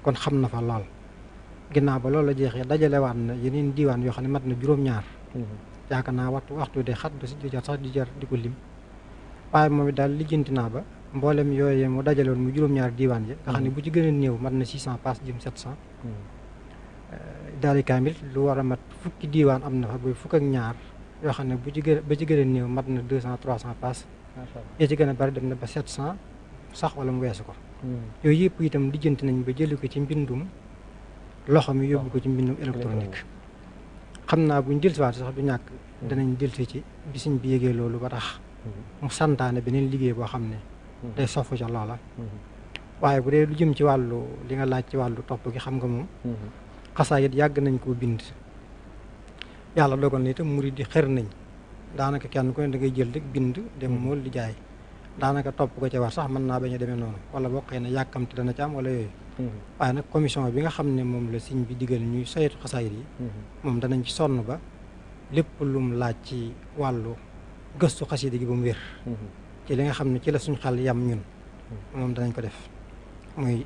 kon xam na fa lool ginnaaw ba loolu la jeexee dajalewaat na yeneen diiwaan yoo xam ne mat na juróom-ñaar yaakaar naa waxtu de xat du jar sax di jar di ko lim waaye moom it daal lijjanti naa ba mboolem yooyee mu dajale woon mu juróom-ñaar diiwaan yi nga xam ne bu ci gën a néew mat na 600 pass jëm 700 daari kaamil lu war a mat fukki diiwaan am na fa ba fukk ak ñaar yoo xam ne ba ci gën a néew mat na 200 300 pass yee ci gën a bari dem na ba 700 sax wala mu weesu ko yooyu yëpp itam lijjanti nañ ba jëli ko ci mbindum loxo mi yóbbu ko ci mbindum électronique xam naa buñ dellusiwaat sax du ñàkk danañ dellusi ci bisiñ bi yégee loolu ba tax mu santaane beneen liggéey boo xam ne day sofu ca loola waaye bu dee lu jëm ci wàllu li nga laaj ci wàllu topp gi xam nga moom xasaayit yàgg nañ koo bind yàlla dogal na itam murid di xër nañ daanaka kenn ku ne da ngay jël rek bind dem mool di jaay daanaka topp ko ca war sax mën naa bañ a demee noonu wala boo xëy na yàkkamti dana ci am wala yooyu waaye nag commission bi nga xam ne moom la sëñ bi digal ñuy saytu xasaayit yi moom danañ ci sonn ba lépp lum laaj ci wàllu gëstu xasida gi ba mu wér ci li nga xam ne ci la suñ xel yam ñun moom danañ ko def muy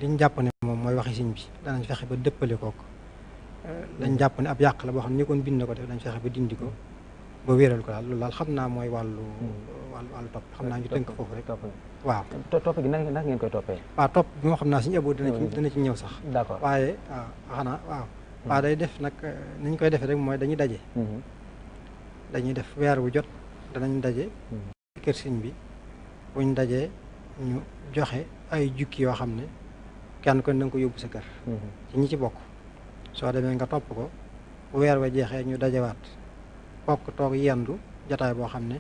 liñ jàpp ne moom mooy waxi sëñ bi danañ fexe ba dëppale kook dañ jàpp ne ab yàq la boo xam ne ñi koon bind ko def dañ fexe ba dindi ko ba wéeral ko daal loolu daal xam naa mooy wàllu topp xam naa ñu tënk foofu rek waaw
topp gi nag ngeen koy toppee
waaw topp bi moo xam naa suñu aboo dana ci ñëw sax
d'accord
waaye xanaa waaw day def nag ni ñu koy defee rek mooy dañuy daje dañuy def weer wu jot danañ daje kër sëñ bi buñ dajee ñu joxe ay jukki yoo xam ne kenn ko da nga ko yóbbu sa kër ci ñi ci bokk soo demee nga topp ko bu weer wa jeexee ñu dajewaat bokk toog yendu jotaay boo xam ne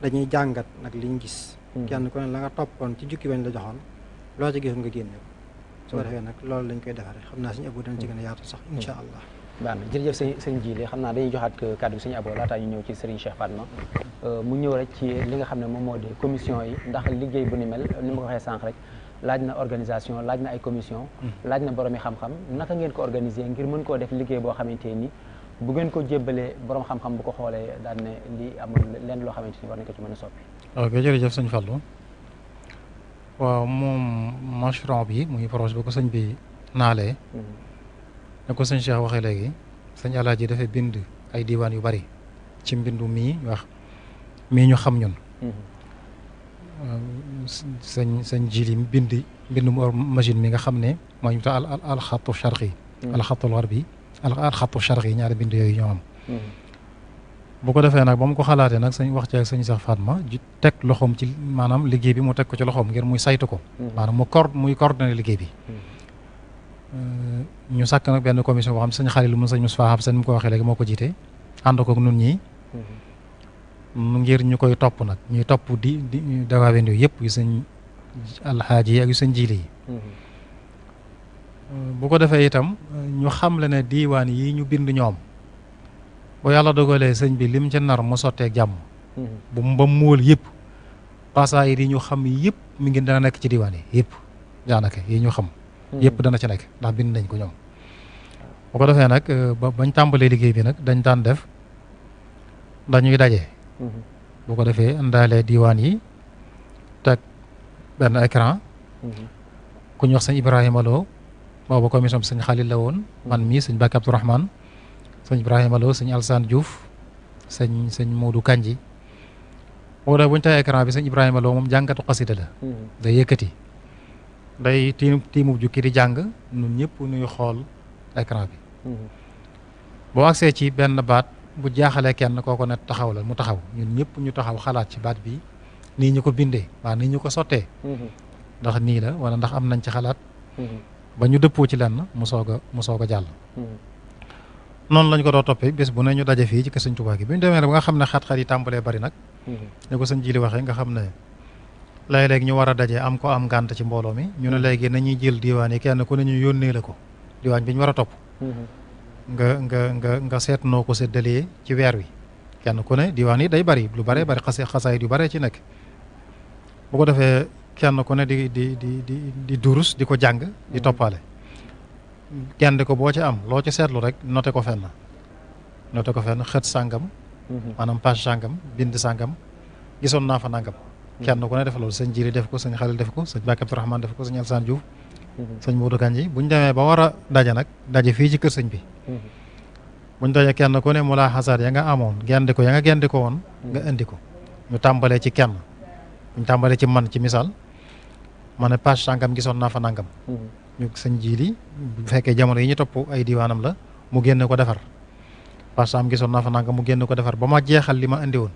dañuy jàngat nag liñ gis kenn ku ne la nga toppoon ci jukki bañ la joxoon loo ci gisul nga génne ko soo defee nag loolu lañ koy defaree xam naa suñu abo dana ci gën a yaatu sax incha allah
baax na jërëjëf sëñ Jili xam naa dañuy joxaat kàddu bi sëñ Abo laataa ñu ñëw ci Serigne Cheikh Fatma mu ñëw rek ci li nga xam ne moom moo di commission yi ndax liggéey bu ni mel ni ma ko waxee sànq rek laaj na organisation laaj na ay commission laaj na boroomi xam-xam naka ngeen ko organiser ngir mën koo def liggéey boo xamante ni bu ngeen ko jébbalee borom xam-xam bu ko xoolee daan ne lii amul lenn loo xamante ni war nañ ko ci mën a soppi.
ok jërëjëf sëñ Fallou waaw moom mashron bi muy projet bi ko sëñ bi naalee ne ko sëñ Cheikh waxee léegi sëñ Alaaji dafay bind ay diiwaan yu bari ci mbindu mii ñu xam ñun sëñ Jili mbindu machine mi nga xam ne mooy ñu tax alxatu charqi alxatul garbi alxatu charqi ñaari bind yooyu ñoo am bu ko defee nag ba mu ko xalaatee nag sëñ wax ci ak sëñ Cheikh Fatma ji teg loxoom ci maanaam liggéey bi mu teg ko ci loxoom ngir muy saytu ko maanaam muy coordonné liggéey bi ñu sàkk nag benn commission boo xam sëñ Xalilu mu sëñ Moustapha xam sëñ mu ko waxee léegi moo ko jiite ànd ko nun ñi ngir ñu koy topp nag ñuy topp di dawaaween yooyu yëpp yu sëñ alxaaji yi ak yu sëñ Jili yi bu ko defee itam ñu xam le ne diiwaan yi ñu bind ñoom bu yàlla dogalee sëñ bi lim ca nar mu sotteeg jàmm bu mu ba muul yëpp xasaayid yi ñu xam yëpp mi ngi dana nekk ci diiwaan yi yëpp daanaka yi ñu xam yëpp dana ci nekk ndax bind nañ ko ñoom bu ko defee nag bañ tàmbalee liggéey bi nag dañ daan def dañuy daje bu ko defee indaalee diiwaan yi teg benn écran ku ñu wax sëñ Ibrahima Lo boobu commission bi sëñ Xalil la woon man mii sëñ Bakki Abdourahmane sëñ Ibrahima Lo sëñ Alsane Diouf sëñ Modou Kanji boo dee bu ñu tey écran bi sëñ Ibrahima Lo moom jàngatu xasida la day yëkkati day tiimu jukki di jàng ñun ñëpp ñuy xool écran bi boo agsee ci benn baat bu jaaxalee kenn kooko ne taxaw la mu taxaw ñun ñëpp ñu taxaw xalaat ci baat bi nii ñu ko bindee waa nii ñu ko sottee ndax nii la wala ndax am nañ ci xalaat ba ñu dëppoo ci lenn mu soog a jàll noonu lañ ko doo toppee bés bu ne ñu daje fii ci kër Sëñ Tuubaa gi bi ñu demee ba nga xam ne xat-xat yi tàmbalee bari nag ne ko sëñ Jili waxee nga xam ne léeg-léeg ñu war a daje am ko am ngànt ci mbooloo mi ñu ne léegi nañuy jël diwaan yi kenn ku ne ñu yónnee la ko diwaan bi ñu war a topp nga seet noo ko séddalee ci weer wi kenn ku ne diwaan yi day bari lu bare bari xasaayit yu bare ci nekk bu ko defee kenn ku ne di durus di ko jàng di toppaale kenn ko boo ci am loo ci seetlu rek noté ko fenn xët sàngam maanaam page sàngam bind sàngam gisoon naa fa nangam kenn ku ne def loolu sëñ Jili def ko sëñ Xalil def ko sëñ Bakk Abdourahmane def ko sëñ Alsaan Diouf sëñ Modou Kanji buñ demee ba war a daje nag daje fii ci kër sëñ bi buñ daje kenn ku ne mu laa xasaat ya nga amoon gendi ko ya nga gendi ko woon nga indi ko ñu tàmbalee ci kenn buñ tàmbalee ci man ci misaal ma ne page sàngam gisoon naa fa nangam ñu sëñ Jili bu fekkee jamono yi ñu topp ay diwaanam la mu génne ko defar page sàngam gisoon naa fa nangam mu génne ko defar ba ma jeexal li ma indi woon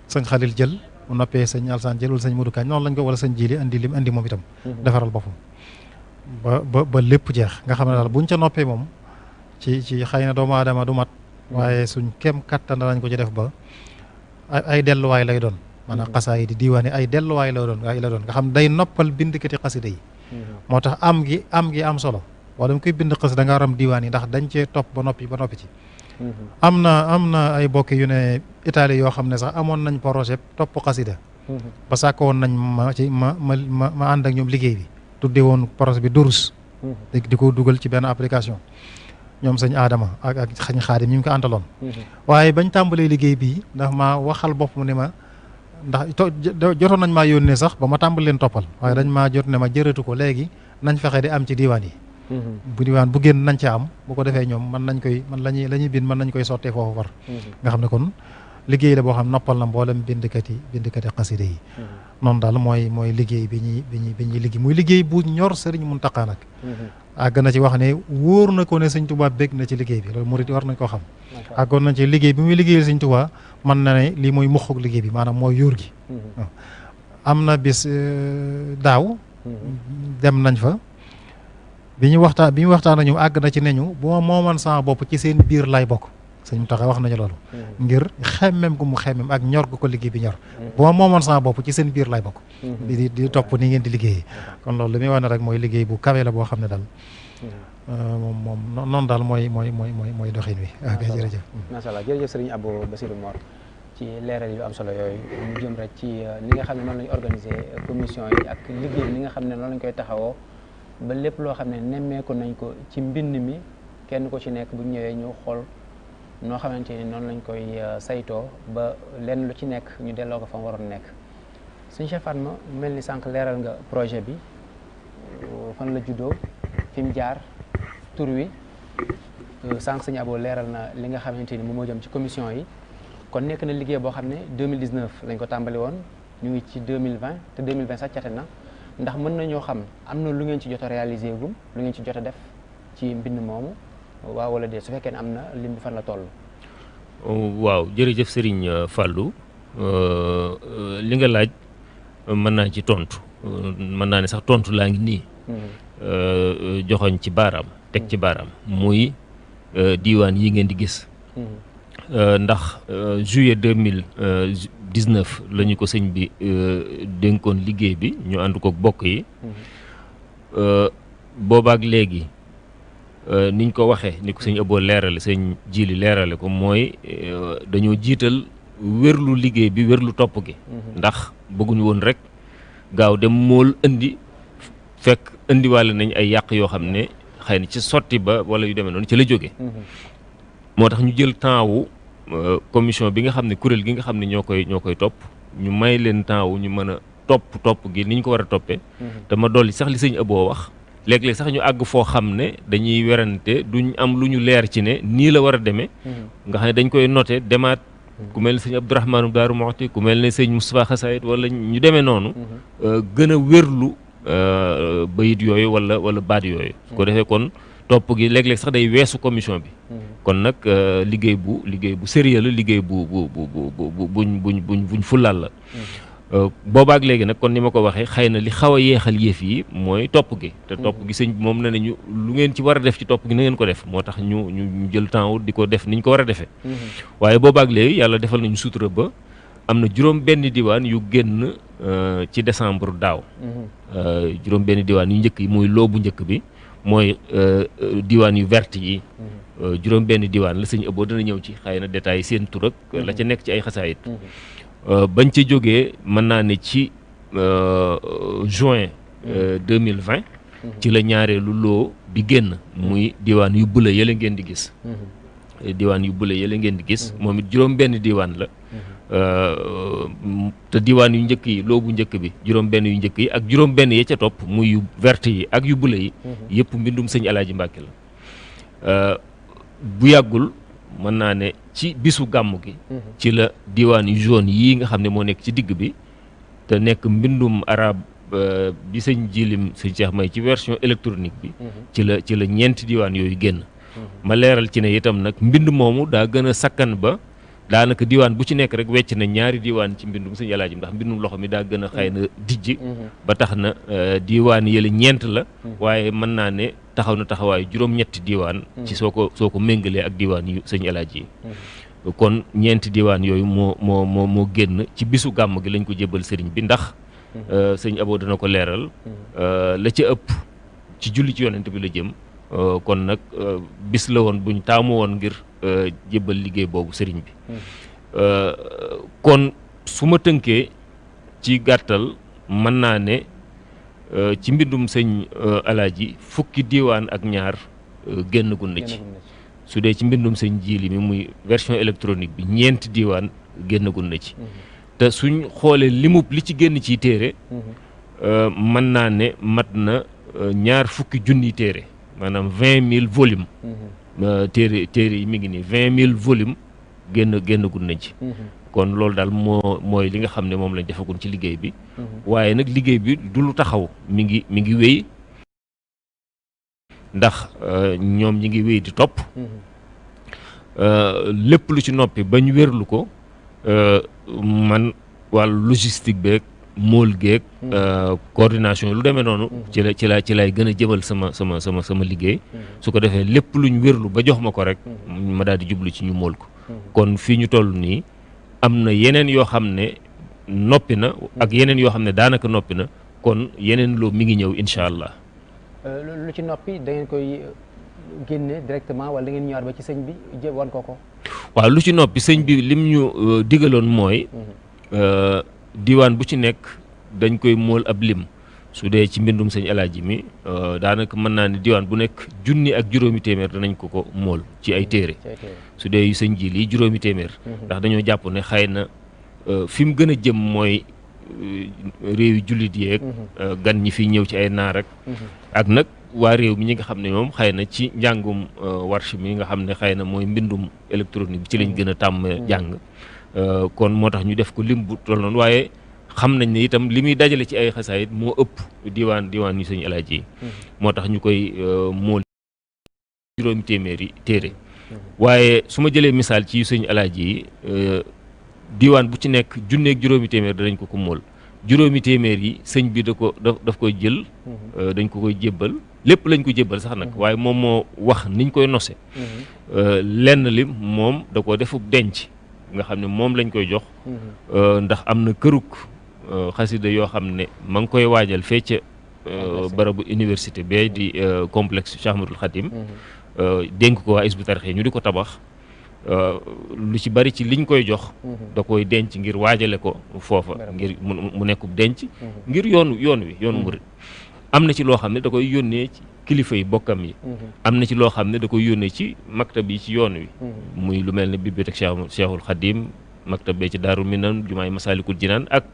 sëñ Xalil jël mu noppee sëñ Alsaan jël wala sëñ Modou Kañ noonu lañ ko wala sëñ Jili indi lim indi moom itam defaral boppam ba lépp jeex nga xam ne daal buñ ca noppee moom ci xëy na doomu aadama du mat waaye suñ kem kattan lañ ko ci def ba ay delluwaay lay doon maanaam xasaa yi di diiwaane ay delluwaay la doon nga xam day noppal bindkati xasida yi moo tax am gi am solo wala mu koy bind xasida nga waram diiwaan yi ndax dañ cee topp ba noppi ci am na ay bokk yu ne Italie yoo xam ne sax amoon nañ projet topp xasida ba sàkk woon nañ ma ànd ak ñoom liggéey bi tudde woon projet bi durus di ko dugal ci benn application ñoom sëñ Adama ak xañ Xaadim ñu ngi ko àndaloon waaye bañ tàmbalee liggéey bii ndax ma waxal bopp mu ne ma ndax jotoon nañ maa yónnee sax ba ma tàmbali leen toppal waaye dañ maa jot ne ma jërëtu ko léegi nañ fexe di am ci diiwaan yi bu diiwaan bu génn nañ ci am bu ko defee ñoom la ñuy bind mën nañ koy sottee foofu war nga xam ne kon liggéey la boo xam noppal na mboolem bindkati xasida yi noonu daal mooy liggéey bi ñuy liggéey muy liggéey bu ñor Sëriñ Muntaxa nag àgg na ci wax ne wóor na ko ne Sëñ Tuubaa bég na ci liggéey bi loolu murid war nañ koo xam àggoon nañ ci liggéey bi muy liggéeyal Sëñ Tuubaa mën na ne lii mooy muxuk liggéey bi maanaam mooy yuur gi am na bis daaw dem nañ fa bi ñu waxtaan ak ñu àgg na ci ne ñu bu ma mooman sama bopp ci seen biir lay bokk Sëñ Muntaxa wax nañu loolu ngir xemmem gu mu xemmem ak ñor gu ko liggéey bi ñor bu ma mooman sama bopp ci seen biir lay bokk di topp ni ngeen di liggéeyee kon loolu li muy wane rek mooy liggéey bu kawe la boo xam ne daal moom noonu daal mooy doxin wi jërëjëf
macha allah jërëjëf Sëriñ Abou Bassirou Mor ci leeral yu am solo yooyu mu jëm rek ci li nga xam ne noonu lañu organiser commission yi ak liggéey bi li nga xam ne noonu lañ koy taxawoo ba lépp loo xam ne nemmeeku nañ ko ci mbind mi kenn ko ci nekk bu ñëwee ñu xool noo xamante ni noonu lañ koy saytoo ba lenn lu ci nekk ñu delloo ko fa mu waroon nekk sëñ Cheikh Fatma mel ni sànq leeral nga projet bi fan la juddoo fi mu jaar tur wi sànq sëñ Abo leeral na li nga xamante ni moom moo jëm ci commission yi kon nekk na liggéey boo xam ne 2019 lañ ko tàmbali woon ñu ngi ci 2020 te 2020 sax cate na ndax mën nañoo xam am na lu ngeen ci jot a réalisé gum lu ngeen ci jot a def ci mbind moomu waaw wala déet su fekkee ne am na lim bi fan la toll.
waaw jërëjëf Serigne Fallou li nga laaj mën naa ci tontu mën naa ne sax tontu laa ngi nii. joxoñ ci baaraam teg ci baaraam muy diiwaan yi ngeen di gis. ndax juillet 2019 la ñu ko sëñ bi dénkoon liggéey bi ñu ànd ko bokk yi boobaak léegi niñ ko waxee ni ko sëñ Abo leerale sëñ Jili leerale ko mooy dañoo jiital wérlu liggéey bi wérlu topp gi ndax bëgguñu woon rek gaaw dem mool indi fekk indiwaale nañ ay yàq yoo xam ne xëy na ci sotti ba wala yu demee noonu ci la jóge moo tax ñu jël temps wu commission bi nga xam ne kuréel gi nga xam ne ñoo koy topp ñu may leen temps wu ñu mën a topp gi ni ñu ko war a toppee te ma dolli sax li sëñ Abo wax léeg-léeg sax ñu àgg foo xam ne dañuy werante duñ am lu ñu leer ci ne nii la war a demee nga xam ne dañ koy noté demaat ku mel ne sëñ Abdourahmane Daaru Muxti ku mel ne sëñ Moustapha Xasaayit wala ñu demee noonu gën a wérlu bayit yooyu wala baat yooyu su ko defee kon topp gi léeg-léeg sax day weesu commission bi kon nag liggéey bu sérieux la liggéey buñ fullaal la boobaak léegi nag kon ni ma ko waxee xëy na li xaw a yeexal yëf yi mooy topp gi te topp gi sëñ bi moom ne nañu lu ngeen ci war a def ci topp gi na ngeen ko def moo tax ñu jël temps di ko def ni ñu ko war a defee waaye boobaak léegi yàlla defal nañu sutura ba am na juróom benn diwaan yu génn ci décembre daaw juróom benn diwaan yu njëkk yi muy loobu njëkk bi mooy diwaan yu vert yi juróom benn diwaan la sëñ Abo dana ñëw ci xëy na détails yi seen tur ak la ca nekk ci ay xasaayit bañ ca jógee mën naa ne ci juin 2020 ci la ñaareelu loo bi génn muy diwaan yu bula yële ngeen di gis diwaan yu bula yële ngeen di gis moom it juróom benn diwaan la te diwaan yu njëkk yi loo bu njëkk bi juróom benn yu njëkk yi ak juróom benn ya ca topp muy yu vert yi ak yu bula yi yëpp mbindum sëñ Alaaji Mbàkke la bu yàggul mën naa ne ci bisu gàmmu gi ci la diwaan yu jaune yii nga xam ne moo nekk ci digg bi te nekk mbindum arab bi sëñ jilim sëñ Cheikh May ci version électronique bi ci la ñeenti diwaan yooyu génn ma leeral ci ne itam nag mbind moomu daa gën a sakkan ba daanaka diwaan bu ci nekk rek wecc na ñaari diwaan ci mbindum sëñ Alaaji ndax mbindum loxo mi daa gën a xëy na dijj ba tax na diwaan yële ñeent la waaye mën naa ne taxaw na taxawaayu juróom-ñetti diwaan ci soo ko méngalee ak diwaan yu sëñ Alaaji yi kon ñeenti diwaan yooyu moo génn ci bisu gàmm gi lañ ko jébbal sëriñ bi ndax sëñ Abo dana ko leeral la ca ëpp ci julli ci yonent bi la jëm kon nag bis la woon buñ taamu woon ngir jébbal liggéey boobu sëriñ bi kon su ma tënkee ci gàttal mën naa ne ci mbindum sëñ Alaaji fukki diwaan ak ñaar génn gun na ci su dee ci mbindum sëñ Jiili mi muy version électronique bi ñeenti diwaan génn gun na ci te suñ xoolee limub li ci génn ciy téere mën naa ne mat na ñaar fukki junniy téere maanaam 20 000 volumes téere yi mi ngi nii 20 000 volumes génn gun nañ ci kon loolu daal mooy li nga xam ne moom lañ defagun ci liggéey bi waaye nag liggéey bi du lu taxaw mi ngi wéy ndax ñoom ñi ngi wéy di topp lépp lu ci noppi bañ wérlu ko man wàllu logistique beeg mool geeg coordination lu demee noonu ci lay gën a jëmal sama liggéey su ko defee lépp luñ wérlu ba jox ma ko rek ma daal di jublu ci ñu mool ko kon fii ñu toll nii am na yeneen yoo xam ne noppi na ak yeneen yoo xam ne daanaka noppi na kon yeneen loo mi ngi ñëw incha allah.
lu ci noppi da ngeen koy génne directement wala da ngeen ñëwaat ba ci sëñ bi wan ko.
waaw lu ci noppi sëñ bi lim ñu digaloon mooy. diwaan bu ci nekk dañ koy mool ab lim su dee ci mbindum sëñ Alaaji mi daanaka mën naa ne diwaan bu nekk 1 ak juróomi téeméer danañ ko mool ci ay téere su dee yu sëñ ji lii juróomi téeméer ndax dañoo jàpp ne xëy na fi mu gën a jëm mooy réew yu jullit yeeg gan ñi fi ñëw ci ay naar ak nag waa réew mi ñi nga xam ne moom xëy na ci njàngum warsh mi nga xam ne xëy na mooy mbindum électronique bi ci lañ gën a tàmm jàng kon moo tax ñu def ko lim bu toll noonu waaye xam nañ ne itam li muy dajale ci ay xasaayit moo ëpp diwaan yu sëñ Alaaji yi moo tax ñu koy mool juróomi téeméeri téere waaye su ma jëlee misaal ci yu sëñ Alaaji yi diwaan bu ci nekk 1 ak juróomi téeméer danañ ko mool juróomi téeméer yi sëñ bi daf koy jël dañ ko koy jébbal lépp lañ ko jébbal sax nag waaye moom moo wax niñ koy nose lenn li moom da ko defub denc nga xam ne moom lañ koy jox ndax am na këruk xasida yoo xam ne ma ngi koy waajal fee ca barabu université bee di complexe Cheikh Ahmadoul Khadim dénk ko waa Hizbut Tarqiyyah ñu di ko tabax lu ci bari ci liñ koy jox da koy denc ngir waajale ko foofa ngir mu nekkub denc ngir yoonu murid am na ci loo xam ne da koy yónnee ci kilifa yi bokkam yi am na ci loo xam ne da koy yónnee ci maktab yi ci yoon wi muy lu mel ne bibliothèque Cheikhul Khadim maktab bee ci Daaru Minan jumaa yi Masaalikul Jinaan ak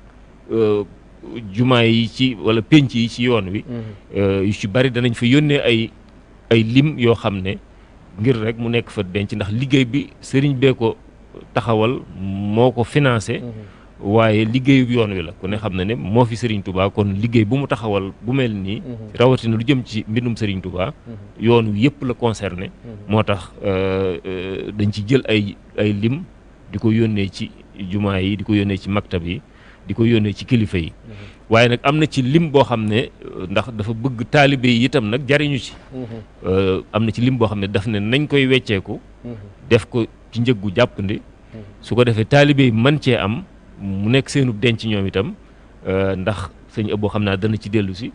jumaa yi ci wala pénc yi ci yoon wi yu ci bari danañ fa yónnee ay lim yoo xam ne ngir rek mu nekk fa denc ndax liggéey bi sëriñ bee ko taxawal moo ko financé waaye liggéeyu yoon wi la ku ne xam na ne moo fi Serigne Touba kon liggéey bu mu taxawal bu mel nii rawatina lu jëm ci mbindum Serigne Touba yoon wi yëpp la concerné moo tax dañ ci jël ay lim di ko yónnee ci jumaa yi di ko yónnee ci maktab yi di ko yónnee ci kilifa yi waaye nag am na ci lim boo xam ne ndax dafa bëgg taalibe yi itam nag jariñu ci am na ci lim boo xam ne daf ne nañ koy wecceeku def ko ci njëggu jàppandi su ko defee taalibe yi mën cee am mu nekk seenub denc ñoom itam ndax sëñ Abo xam naa dana ci dellu si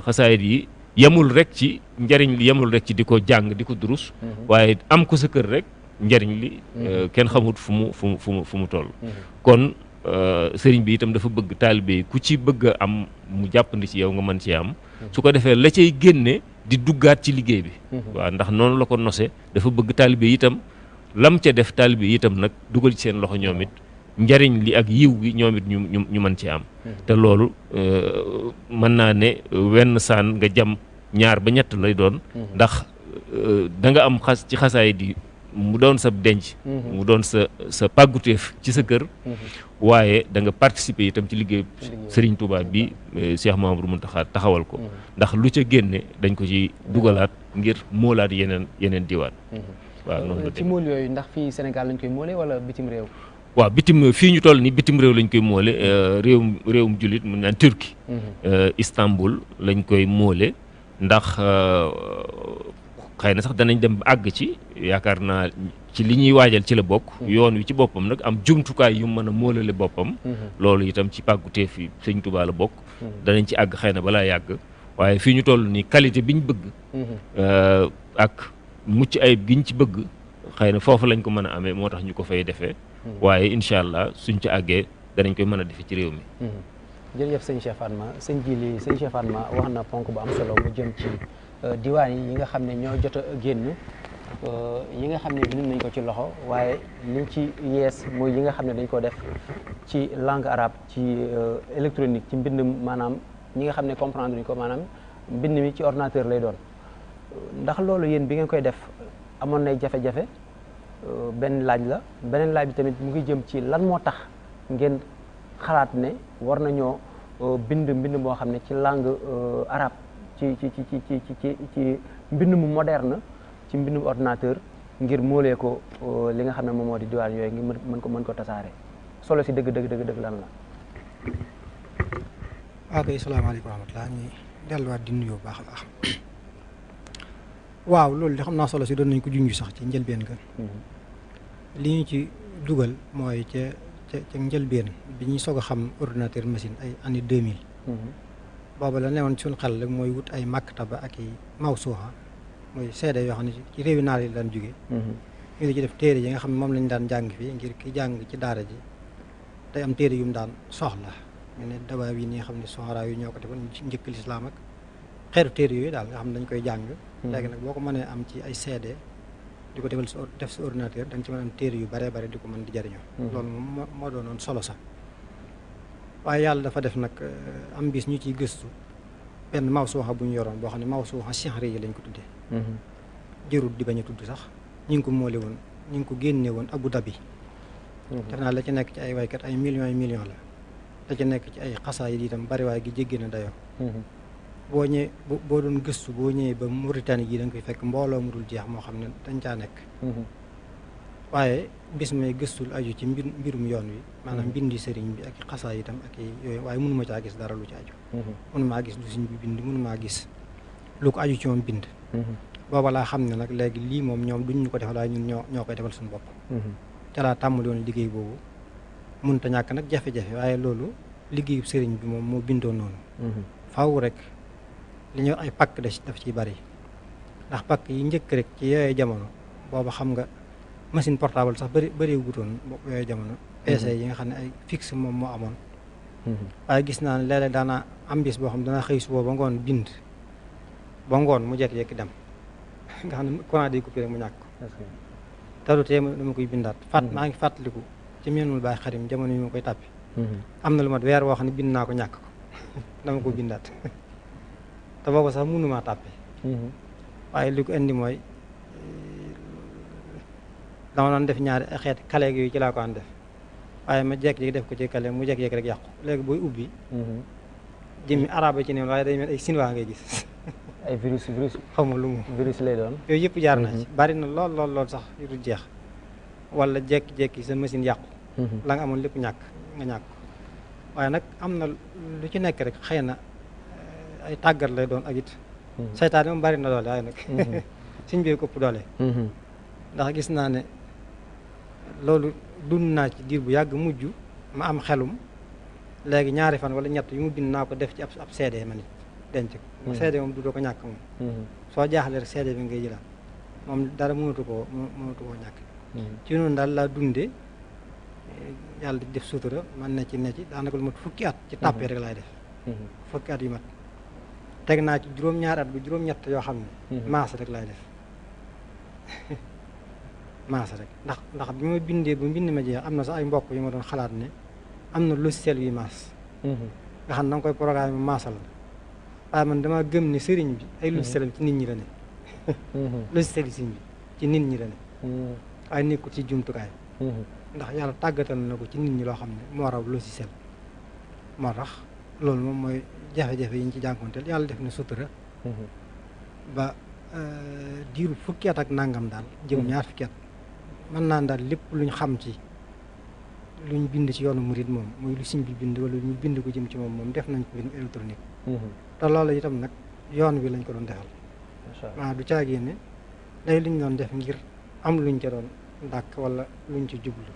xasaayit yi yemul rek ci njariñ li yemul rek ci di ko jàng di ko durus waaye am ko sa kër rek njariñ li kenn xamut fu mu toll kon sëriñ bi itam dafa bëgg taalibe yi ku ci bëgg a am mu jàppandi ci yow nga mën cee am su ko defee la cay génne di duggaat ci liggéey bi waaw ndax noonu la ko nose dafa bëgg taalibe yi itam lam ca def taalibe yi itam nag dugal ci seen loxo ñoom it njariñ li ak yiw gi ñoom it ñu mën ci am te loolu mën naa ne wenn saan nga jam ñaar ba ñett lay doon ndax da nga am ci xasaay di mu doon sa denc mu doon sa pàgguteef ci sa kër waaye da nga participer itam ci liggéey Serigne Touba bi Cheikh Mamadou Mountakha taxawal ko ndax lu ca génne dañ ko ci dugalaat ngir moolaat yeneen diwaan waaw noonu la
ci mool yooyu ndax fii Sénégal lañ koy moole wala bitim réew
waaw fii ñu toll ni bitim réew lañ koy moole réewum jullit mun naan Turquie Istanbul lañ koy moole ndax xëy na sax danañ dem ba àgg ci yaakaar naa ci li ñuy waajal ci la bokk yoon wi ci boppam nag am jumtukaay yu mën a moolale boppam loolu itam ci pàgguteef yi Sëñ Tuubaa la bokk danañ ci àgg xëy na balaa yàgg waaye fii ñu toll ni qualité bi ñu bëgg ak mucc ayib gi ñu ci bëgg xëy na foofu lañ ko mën a amee moo tax ñu ko fay defee waaye incha allah suñ ci àggee danañ koy mën a defee ci réew mi
jërëjëf sëñ Cheikh Fatma sëñ Jili sëñ Cheikh Fatma wax na ponk bu am solo mu jëm ci diwaan yi nga xam ne ñoo jot a génn yi nga xam ne bind nañ ko ci loxo waaye liñ ci yees mooy yi nga xam ne dañ ko def ci langue arabe ci électronique ci mbind maanaam ñi nga xam ne comprendre ñu ko maanaam mbind mi ci ordinateur lay doon ndax loolu yéen bi ngeen koy def amoon nay jafe-jafe benn laaj la beneen laaj bi tamit mu ngi jëm ci lan moo tax ngeen xalaat ne war nañoo bind mbind moo xam ne ci langue arabe ci mbind mu moderne ci mbindum ordinateur ngir moolee ko li nga xam ne moom moo di diwaan yooyu ngir mën ko tasaare solo si dëgg lan la.
ok salaamaaleykum wa rahmatulah ñu delluwaat di nuyoo baax a baax waaw loolu de xam naa solo si doon nañ ko junj sax ci njëlbeen ga li ñu ci dugal mooy ca njëlbeen bi ñuy soog a xam ordinateur machine ay année 2000 booba la newoon suñu xel rek mooy wut ay maktaba ak i mawsuuxa mooy seede yoo xam ne ci réewi naar yi daan jóge ñu di ci def téere yi nga xam ne moom lañ daan jàng fii ngir ki jàng ci daara ji day am téere yu mu daan soxla ñu ne dabaab yi ni nga xam ne soxara yu ñoo ko defoon ci njëkk lislaam ak xeetu téere yooyu daal nga xam ne dañ koy jàng léegi nag boo ko mënee am ci ay seede di ko defal def sa ordinateur da nga ci mën a am téere yu bare bare di ko mën di jariñoo loolu moom moo doonoon solo sax waaye yàlla dafa def nag am bis ñu ciy gëstu benn mawsuuxa bu ñu yoroon boo xam ne mawsuuxa sihri yi lañ ko tuddee jërul di bañ a tudd sax ñi ngi ko moole woon ñi ngi ko génne woon Abu Dhabi def naa la ci nekk ci ay waykat ay millions la la ci nekk ci ay xasaay yi itam bari waaye gi jéggi na dayoo boo ñëwee boo doon gëstu boo ñëwee ba Mauritanie gi da nga koy fekk mbooloo mu dul jeex moo xam ne dañ caa nekk waaye bis may gëstul aju ci mbirum yoon wi maanaam mbindi sëriñ bi ak xasaay itam ak yooyu waaye mënuma caa gis dara lu ci aju mënumaa gis lu sëriñ bi bind mënumaa gis lu ko aju ci moom bind booba laa xam ne nag léegi lii moom ñoom duñ ñu ko defal waaye ñun ñoo koy defal suñu bopp ca laa tàmmali woon liggéey boobu mënut a ñàkk nag jafe-jafe waaye loolu liggéeyu sëriñ bi moom moo bindoo noonu faaw rek li ñuy ay pakk daf ciy bari ndax pakk yi njëkk rek ci yooyu jamono booba xam nga machine portable sax bëri gutoon yooyu jamono PC yi nga xam ne ay fixe moom moo amoon waaye gis naa ne léeg-léeg daana am bis boo xam ne dana xëy suba ba ngoon bind ba ngoon mu jekki-jekki dem nga xam ne courant day coupé rek mu ñàkk te du tee dama koy bindaat maa ngi fàttaliku ci menul baay xarim jamono yi ma koy tàppi am na lu mat weer woo xam ne bind naa ko ñàkk ko dama ko bindaat te boobu sax mënumaa tàppe waaye li ko indi mooy dama doon def ñaari xeeti kale yooyu ci laa ko an def waaye ma jekk-jekki def ko ci kale mu jekk-jekki rek yàqu léegi booy ubbi jëmmi arabe ci ne waaye day mel ay sinwaa ngay gis
ay virus
xaw ma lu mu
virus lay doon
yooyu yëpp jaar na ci bari na lool sax yu du jeex wala jekki-jekki sa machine yàqu la nga amoon lépp nga ñàkk waaye nag am na lu ci nekk rek xëy na ay tàggat lay doon ak it seytaane moom bari na doole waaye nag sëñ bi ko ëpp doole ndax gis naa ne loolu dund naa ci diir bu yàgg mujj ma am xelum léegi ñaari fan wala ñett yu mu bind naa ko def ci ab CD ma nit denc ko CD moom du doo ko ñàkk moom soo jaaxle rek CD bi ngay jëlaat moom dara mënatu koo ñàkk ci noonu daal laa dunde yàlla di def sutura man ne ci daanaka lu mat fukki at ci tàppee rek laay def fukki at yu mat teg naa ci juróom-ñaari at bu juróom-ñett yoo xam ne maas rek laay def maas rek ndax bi ma bindee ba mbind ma jeex am na sax ay mbokk yu ma doon xalaat ne am na logiciel yuy maas nga xam ne da nga koy programme maasal la waaye man dama gëm ne sëriñ bi ay logiciel am ci nit ñi la ne logiciel yi sëriñ bi ci nit ñi la ne waaye nekkul ci jumtukaay ndax yàlla tàggatal na ko ci nit ñi loo xam ne moo raw logiciel moo tax loolu moom mooy jafe-jafe yi ñu ci jànkonteel yàlla def na sutura ba diiru fukki at ak nangam daal jëm ñaar fukki at mën naan daal lépp luñ xam ci luñ bind ci yoonu murid moom muy lu siñ bi bind wala ñu bind ko jëm ci moom def nañ ko mbirum électronique te loolu itam nag yoon wi lañ ko doon defal waaw du caagee ne day luñ doon def ngir am luñ ca doon dàkk wala luñ ci jublu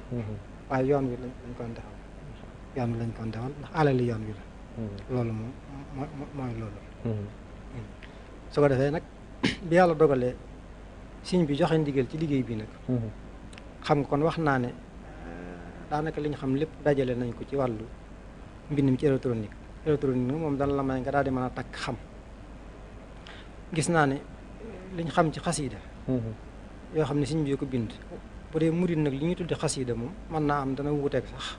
waaye yoon wi lañ ko doon defal yoon wi lañ ko doon defal ndax alali yoon wi la loolu moom mooy loolu su ko defee nag bi yàlla dogalee siñ bi joxe ndigal ci liggéey bi nag xam nga kon wax naa ne daanaka li ñu xam lépp dajale nañ ko ci wàllu mbind mi ci électronique nag moom dana la may nga daal di mën a takk xam gis naa ne liñ xam ci xasiida yoo xam ne siñ bi ko bind bu dee murid nag li ñuy tudde xasiida moom mën naa am dana wuuteeg sax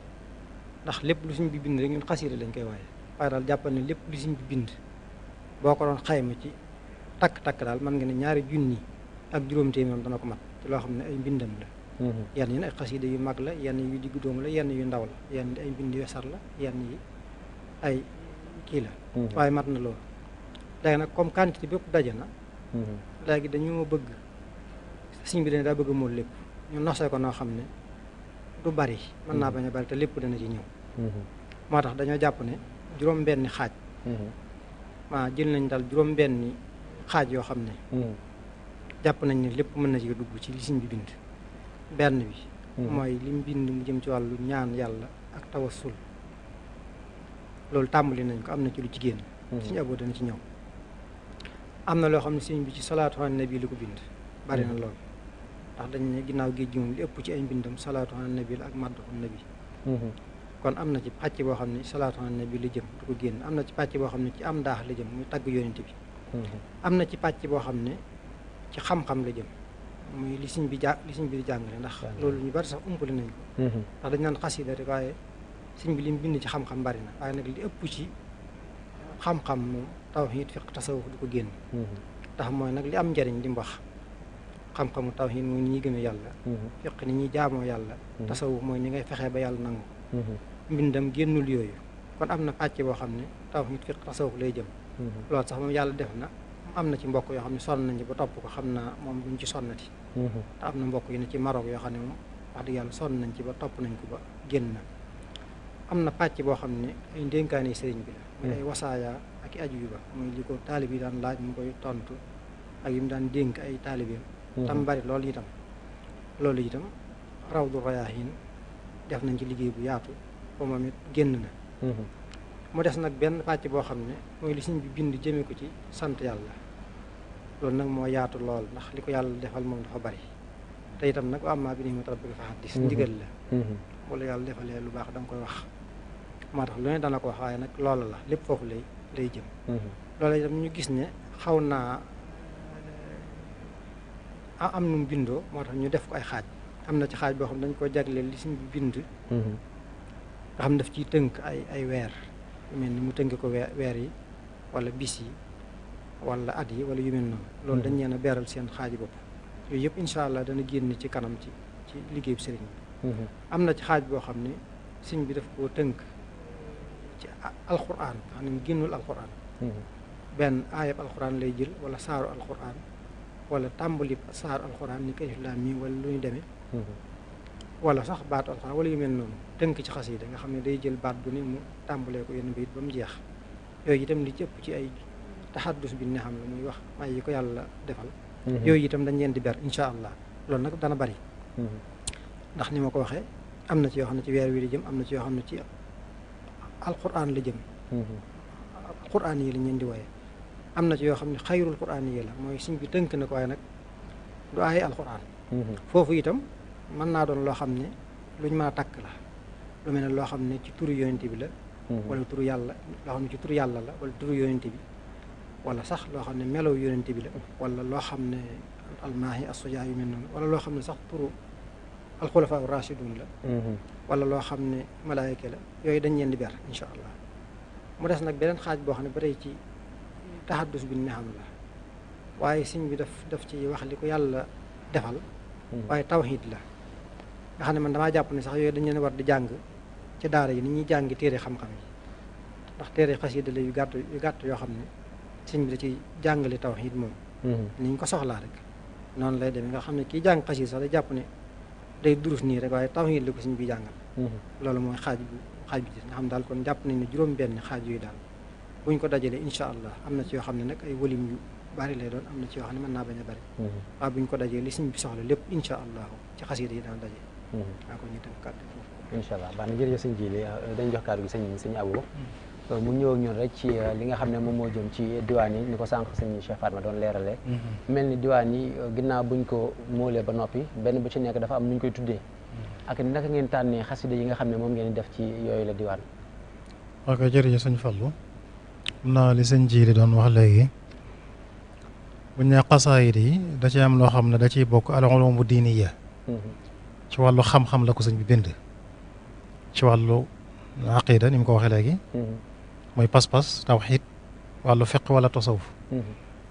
ndax lépp lu siñ bi bind rek ñun xasiida lañ koy waaye daal jàppal ne lépp lu siñ bi bind boo ko doon xayma ci takk-takk daal mën nga ne 2 junni ak juróom téeméer dana ko mat ci loo xam ne ay mbindam la yenn yi ay xasiida yu mag la yenn yu diggu dóomu la yenn yu ndaw la yenn ay mbind yu sar la yenn yi ay kii la waaye mat na loolu léegi nag comme quantité bépp daje na léegi dañoo bëgg siñ bi dañ daa bëgg mool lépp ñu nosee ko noo xam ne du bari mën naa bañ a bari te lépp dana ci ñëw moo tax dañoo jàpp ne juróom-benni xaaj maa jël nañ daal juróom-benni xaaj yoo xam ne jàpp nañ ne lépp mën na ci dugg ci li siñ bi bind benn bi mooy lim bind mu jëm ci wàllu ñaan yàlla ak tawassul loolu tàmbali nañ ko am na ci lu jigéen suñu aboo dana ci ñëw am na loo xam ne siñ bi ci salaatu ala nabi li ko bind bari na lool ndax dañ ne ginnaaw géej gi moom li ëpp ci ay mbindam salaatu ala nabi la ak maddaxu nabi kon am na ci pàcc boo xam ne salaatu ala nabi la jëm du ko génn am na ci pàcc boo xam ne ci am daax la jëm muy tagg yonent bi am na ci pàcc boo xam ne ci xam-xam la jëm muy li siñ bi di jàngale ndax loolu ñu bari sax umpale nañ ko ndax dañ naan xasida rek waaye siñ bi li mu bind ci xam-xam bari na waaye nag li ëpp ci xam-xam moom tawhiid fiq tasawuf du ko génn ndax mooy nag li am njariñ li mu wax xam-xamu tawhiid mooy ni ñuy gëmee yàlla fiq ni ñuy jaamoo yàlla tasawuf mooy ni ngay fexee ba yàlla nangu mbindam génnul yooyu kon am na pàcc boo xam ne tawhiid fiq tasawuf lay jëm loolu sax moom yàlla def na am na ci mbokk yoo xam ne sonn nañ ci ba topp ko xam naa moom duñ ci sonnati te am na mbokk yi ne ci Maroc yoo xam ne moom wax dëgg yàlla sonn nañ ci ba topp nañ ko ba génn na am na pàcc boo xam ne ay ndénkaane sëriñ bi la muy ay wasaaya ak i aju yu ba muy li ko taalib yi daan laaj mu koy tontu ak yi mu daan dénk ay taalibeem tam bari loolu itam Rawdu Rayaahiin def nañ ci liggéey bu yaatu ba moom it génn na mu des nag benn pàcc boo xam ne mooy li siñ bi bind jëmee ko ci sant yàlla loolu nag moo yaatu lool ndax li ko yàlla defal moom dafa bari te itam nag wa ammaa bi ni'mati rabbika fa haddis ndigal la wala yàlla defalee lu baax da nga koy wax moo tax lu ne dana ko wax waaye nag loola la lépp foofu lay jëm loola itam ñu gis ne xaw naa am nu mu bindoo moo tax ñu def ko ay xaaj am na ci xaaj boo xam ne dañ ko jagleel li siñ bi bind nga xam ne daf ciy tënk ay weer mel ni mu tënk ko weer yi wala bis yi wala at yi wala yu mel noonu loolu dañ leen a beeral seen xaaji bopp yooyu yëpp incha allah dana génn ci kanam ci liggéeyu sëriñ bi am na ci xaaj boo xam ne sëriñ bi daf koo tënk ci alquran nga xam ne mu génnul alquran benn aayab alquran lay jël wala saaru alquran wala tàmbali saaru alquran ni ko alif laam miim wala lu ñu demee wala sax baatu alxuraan wala yu mel noonu tënk ci xasida nga xam ne day jël baat bu ne mu tàmbalee ko yenn bayit ba mu jeex yooyu itam li ci ëpp ci ay taxaddus bi ne xam la muy wax may yi ko yàlla defal yooyu itam dañ leen di ber incha allah loolu nag dana bari ndax ni ma ko waxee am na ci yoo xam ne ci weer wi la jëm am na ci yoo xam ne ci alquran la jëm alquran yi lañ leen di wooye am na ci yoo xam ne xayrul quran yi la mooy suñ bi tënk na ko waaye nag du ay alquran foofu itam mën naa doon loo xam ne luñ mën a takk la lu mel ne loo xam ne ci turu yonent bi la wala turu yàlla loo xam ne ci turu yàlla la wala turu yonent bi wala sax loo xam ne melow yonent bi la wala loo xam ne almaahi assoja yu mel noonu wala loo xam ne sax turu alxulafa rashidun la wala loo xam ne malaayika la yooyu dañ leen di ber incha allah mu des nag beneen xaaj boo xam ne ba tey ci taxaddus bi ne xam la waaye sëñ bi daf ci wax li ko yàlla defal waaye tawxiid la nga xam ne man damaa jàpp ne sax yooyu dañ leen war di jàng ci daara yi ni ñuy jàngi téere xam-xam yi ndax téere xasida la yu gàtt yoo xam ne sëñ bi da ci jàngale tawxiid moom ni ñu ko soxlaa rek noonu lay demee nga xam ne kii jàng xasida sax day jàpp ne day durus nii rek waaye tawxiid la ko sëñ bi jàngal loolu mooy xaaj bi nga xam daal kon jàpp nañ ne juróom-benn xaaj yooyu daal buñ ko dajalee incha allah am na ci yoo xam ne nag ay wëlim yu bari lay doon am na ci yoo xam ne mën naa bañ a bari waaye buñ ko dajee li sëñ bi soxla lépp incha allah ci xasida yi daan daje waa ko ñu tënk kàddu
incha allah baax na jërëjëf sëñ Jili dañ jox kàddu gi sëñ Abou mu ñëw ak ñun rek ci li nga xam ne moom moo jëm ci diwaan yi ni ko sànq sëñ Cheikh Fatma doon leeralee mel ni diwaan yi ginnaaw buñ ko móolee ba noppi benn bu ci nekk dafa am nu ñu koy tuddee ak naka ngeen tànnee xasida yi nga xam ne moom ngeen def ci yooyu la diwaan
ok jërëjëf sëñ Fallou xam naa li sëñ Jili doon wax léegi buñ ne xasaayid yi da ci am loo xam ne da ciy bokk al ulum diiniya ci wàllu xam-xam la ko sëñ bi bind ci wàllu aqida ni mu ko waxee léegi mooy pas-pas tawxiid wàllu fiq wala tasawuf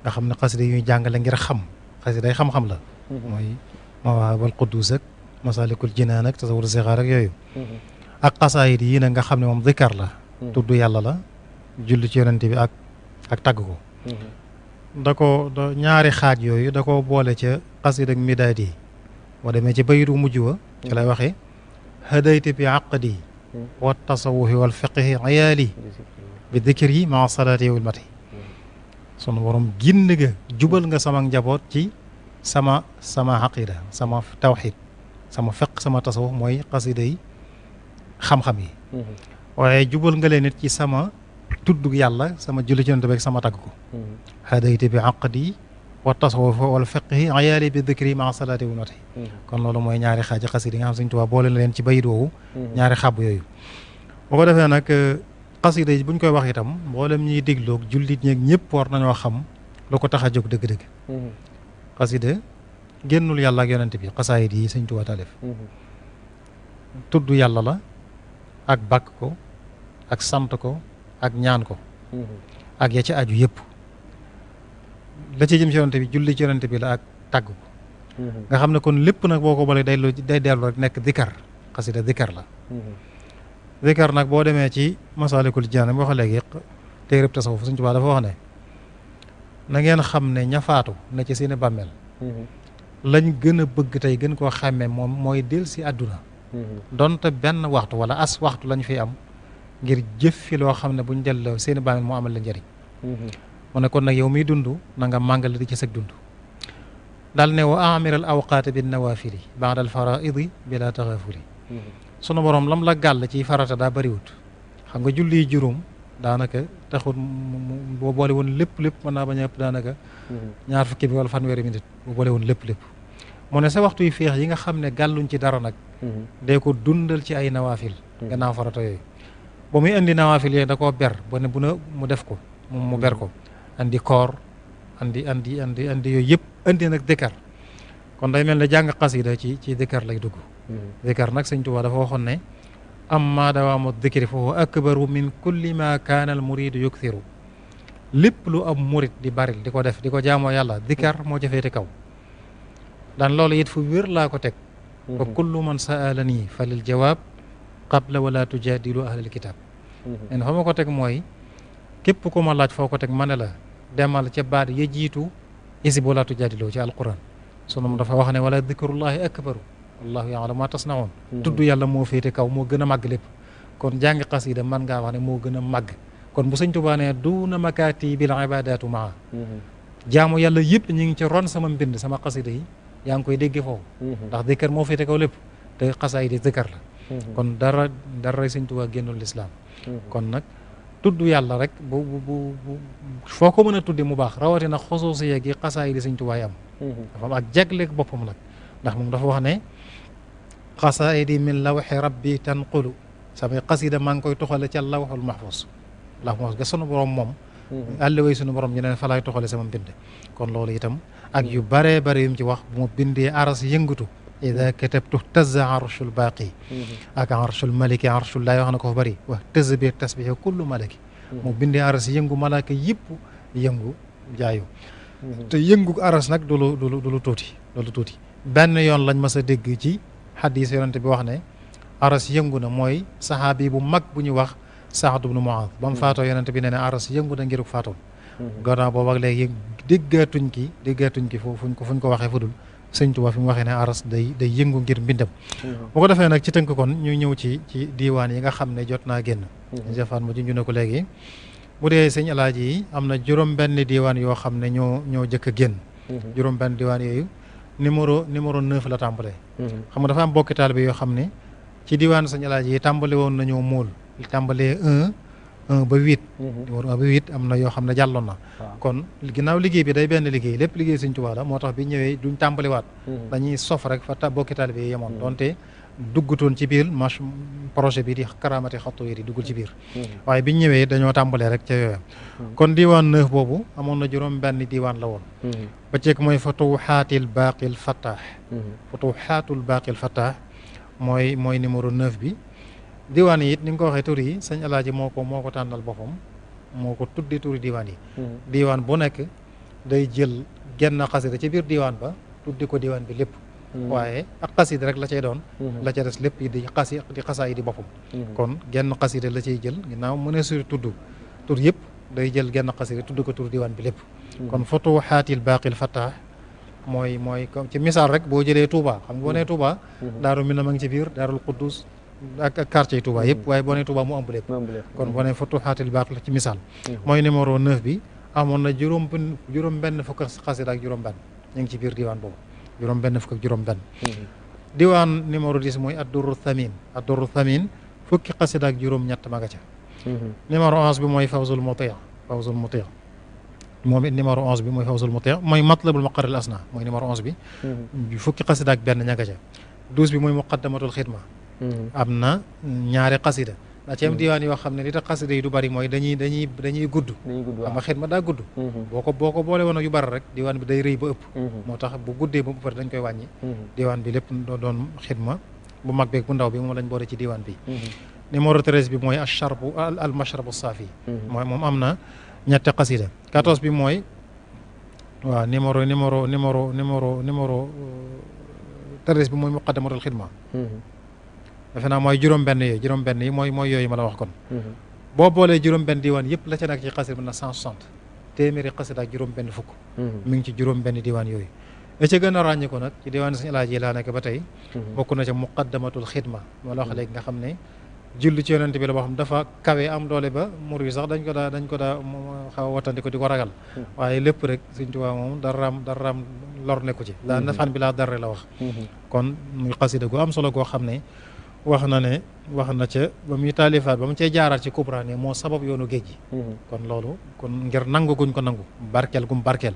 nga xam ne xasida yi ñuy jàngale ngir xam xasida yi xam-xam la mooy mawaahibul quddus ak masalikul jinaan ak tasawur sixaar ak yooyu ak xasaayid yi nag nga xam ne moom zikar la tudd yàlla la julli ci yonent bi ak tagg ko ñaari xaaj yooyu da ko boole ca xasida ak midaad yi moo demee ci bayitu mujj wa ci lay waxee hadayte bi aqdi wa tasawufi wal fiqhi ayaali bi dikri ma salaati wal mati sunu borom ginn nga jubal nga sama njaboot ci sama aqida sama tawxid sama fiq sama tasawuf mooy xasida yi xam-xam yi waaye jubal nga leen nit ci sama tudd yàlla sama julli ci yonent bi ak sama tagg ko hadayte bi aqdi wa tasawuf wal fiqhi ayaali bi dikri ma salaati wal mati kon loolu mooy ñaari xaaji xasida yi nga xam Sëñ Tuubaa boole na leen ci bayit woowu ñaari xàbb yooyu boo ko defee nag xasida yi buñ koy wax itam mboolem ñuy dégloog jullit ñeeg ñëpp war nañoo xam lu ko tax a jóg dëgg-dëgg xasida génnul yàlla ak yonent bi xasaayid yi Sëñ Tuubaa taalif tudd yàlla la ak bàkk ko ak sant ko ak ñaan ko ak ya ci aju yëpp la ci jëm ci yonent bi julli ci yonent bi la ak tàgg ko nga xam ne kon lépp nag boo ko boole day dellu rek nekk dikar xasida dikar la dikar nag boo demee ci masalikul jinaan bi wax léegi téereb tasawuf Sëñ Tuubaa dafa wax ne na ngeen xam ne ña faatu ne ci seeni bàmmeel lañ gën a bëgg tey gën koo xàmmee moom mooy del si àdduna donte benn waxtu wala as waxtu lañ fi am ngir jëf fi loo xam ne buñ delloo seeni bàmmeel moo amal la njëriñ mu ne kon nag yow miy dund na nga màngal di ci sëg dund daal ne wa amiral awqaati bin nawafili baadal faraidi bila taxafuli sunu borom lam la gàll ci farata daa bëriwut xam nga julli juróom daanaka taxul boo boole woon lépp mën naa bañ a ëpp daanaka ñaar fukki bi wala fanweeri minute boo boole woon lépp mu ne sa waxtu yu féex yi nga xam ne gàlluñ ci dara nag dee ko dundal ci ay nawaafil gannaaw farata yooyu ba muy indi nawaafil yooyu da koo ber ba ne bu na mu def ko mu ber ko andi koor andi yooyu yëpp andi nag dëkkar kon day mel ne jàng xasida ci dëkkar lay dugg dëkkar nag Sëñ Tuubaa dafa waxoon ne amma dawaamu dikri fa huwa akbaru min kulli ma kaana al muridu yukthiru lépp lu am murid di baril di ko def di ko jaamoo yàlla dikar moo ca féete kaw daan loolu it fu wér laa ko teg wa kullu man saalanii fa lil jawaab qabla wala tujadilu ahlal kitab en fa ma ko teg mooy képp ku ma laaj foo ko teg ma ne la demal ca baat ya jiitu isib wala tujadiloo ci alquran sunu dafa wax ne wala dikrullahi akbaru wallahu ya'lamu ma tasna'un tudd yàlla moo féete kaw moo gën a màgg lépp kon jàng xasida man ngaa wax ne moo gën a màgg kon bu sëñ Tuubaa ne duuna makaati bil ibadatu maa jaamu yàlla yëpp ñu ngi ci ron sama mbind sama xasida yi yaa ngi koy déggee foofu ndax dikkar moo féete kaw lépp te xasaay di dikkar la kon dara sëñ Tuubaa génnul lislaam kon nag tudd yàlla rek bu foo ko mën a tudde mu baax rawatina xusuusiya gi xasaay di sëñ Tuubaa yi am dafa am ak jagleeg boppam nag ndax moom dafa wax ne xasaayidi min lawxi rabbi tanqulu samay xasida maa ngi koy toxale ca lawxul mahfuz ga sunu borom moom àll way sunu borom ñu ne fa laay toxale sama mbind kon loolu itam ak yu bare yu mu ci wax bu mu bindee aras yëngatu ida katabtu tazza arshul baaqi ak arshul maliki arshullahi wax na ko fa bëri wax tëz bi tasbihi kullu malaki mu bindee aras yëngu malaaka yëpp yëngu jaayu te yëngu aras nag du lu tuuti benn yoon lañ mas a dégg ci xadis yonente bi wax ne aras yëngu na mooy saxaabi bu mag bu ñu wax Saad ibnu Muaaz ba mu faatoo yonente bi nee ne aras yëngu na ngiruk faatoon gannaaw boobu ak léegi déggatuñ ki fuñ ko waxee fudul sëñ Tuubaa fi mu waxee ne aras day yëngu ngir mbindam bu ko defee nag ci tënk kon ñu ñëw ci diiwaan yi nga xam ne jot naa génn jafaan ma junju na ko léegi bu dee sëñ Alaaji yi am na juróom benn diiwaan yoo xam ne ñoo jëkk a génn juróom benn diiwaan yooyu numéro 9 la tàmbalee xam nga dafa am bokki taalibe yoo xam ne ci diiwaan sëñ Alaaji yi tàmbale woon nañoo móol tàmbalee 1 ba 8 numéro 1 ba 8 am na yoo xam ne jàlloon na kon ginnaaw liggéey bi day benn liggéey lépp liggéey sëñ Tuubaa la moo tax bi ñëwee duñ tàmbaliwaat dañuy sof rek fa bokki taalibe yi yemoon donte duggutoon ci biir projet bi di karaamati xattu yi di duggul ci biir waaye biñ ñëwee dañoo tàmbalee rek ca yooya kon diiwaan 9 boobu amoon na juróom benn diiwaan la woon ba ceek mooy futuhaatil baaqil fattaax futuhaatul baaqil fattaax mooy numéro 9 bi diiwaan yi it ni nga ko waxee tur yi sëñ Alaaji moo ko tànnal boppam moo ko tuddi turi diiwaan yi diiwaan bu nekk day jël genn xasida ci biir diiwaan ba tuddi ko diiwaan bi lépp waaye ak xasida rek la cay doon la ca des lépp yi di xasaa yi di boppam kon genn xasida la cay jël ginnaaw mu ne suri tudd tur yëpp day jël genn xasida tudd ko tur diiwaan bi lépp kon futuhaatil baaqil fattaax mooy comme ci misaal rek boo jëlee Touba xam nga boo nee Touba Daaru Minam a ngi ci biir Daarul Quddus ak quartier Touba yëpp waaye boo nee Touba mu ëmb lépp kon boo nee futuhaatil baaqil ci misaal mooy numéro 9 bi amoon na juróom benn fukk xasida ak juróom benn ñu ngi ci biir diiwaan boobu juróom benn fukk ak juróom benn diiwaan numéro 10 mooy addurru thamin fukki xasida ak juróom ñett ma nga ca numéro 11 bi mooy fawzul muti moom it numéro 11 bi mooy fawzul muti mooy matlabul maqaril asna mooy numéro 11 bi fukki xasida ak benn ña nga ca 12 bi mooy muqaddamatul xidma am na ñaari xasida da ci am diiwaan yoo xam ne li tax xasida yi du bari mooy dañuy gudd xam nga xidma daa gudd boo ko boole woon yu bari rek diiwaan bi day rëy ba ëpp moo tax bu guddee ba ëpp dañ koy wàññi diiwaan bi lépp doon xidma bu mag beeg bu ndaw bi moom lañ boole ci diiwaan bi numéro 13 bi mooy al mashrabu saafi mooy moom am na ñetti xasida 14 bi mooy waaw numéro 13 bi mooy muqaddamatul xidma defe naa mooy juróom-benn yi mooy yooyu ma la wax kon boo boolee juróom-benn diiwaan yëpp la ca nekk ci xasida bi na 160 téeméeri xasida ak juróom-benn fukk mi ngi ci juróom-benn diiwaan yooyu la ca gën a ràññi ko nag ci diiwaan Sëñ Alaaji yi laa nekk ba tey bokk na ca muqaddamatul xidma moo la wax léegi nga xam ne julli ci yonent bi la boo xam dafa kawe am doole ba mur yi sax dañ ko daa xaw a watandi ko di ko ragal waaye lépp rek Sëñ Tuubaa moom daraam lor nekku ci daa nafaan bi laa darre la wax kon muy xasida gu am solo goo xam ne wax na ca ba muy taalifaat ba mu cee jaaraat ci kubra ne moo sabab yoonu géej gi kon loolu kon ngir nangu guñ ko nangu barkeel gum barkeel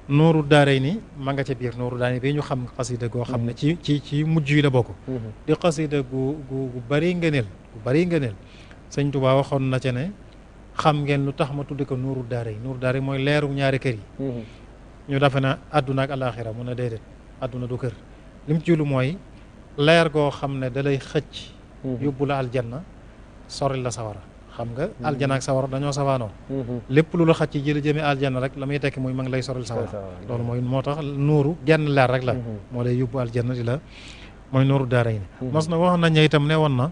nooru daaray ni ma nga ca biir nooru daaray bi ñu xam xasida goo xam ne ci mujj yi la bokk di xasida gu bari ngëneel Sëñ Tuubaa waxoon na ca ne xam ngeen lu tax ma tudde ko nooru daaray mooy leeru ñaari kër yi ñu defe na àdduna ak alaaxira mun a déedéet àdduna du kër lim ci lu mooy leer goo xam ne da lay xëcc yóbbu la aljanna soril la sawara xam nga aljanna ak sawara dañoo safaanoo lépp lu la xëcc jële jëme aljanna rek la muy tekki mooy ma ngi lay soril sawara loolu mooy moo tax nuuru genn leer rek la moo lay yóbbu aljanna di la mooy nuuru daaray ni mas na wax nañ itam ne woon na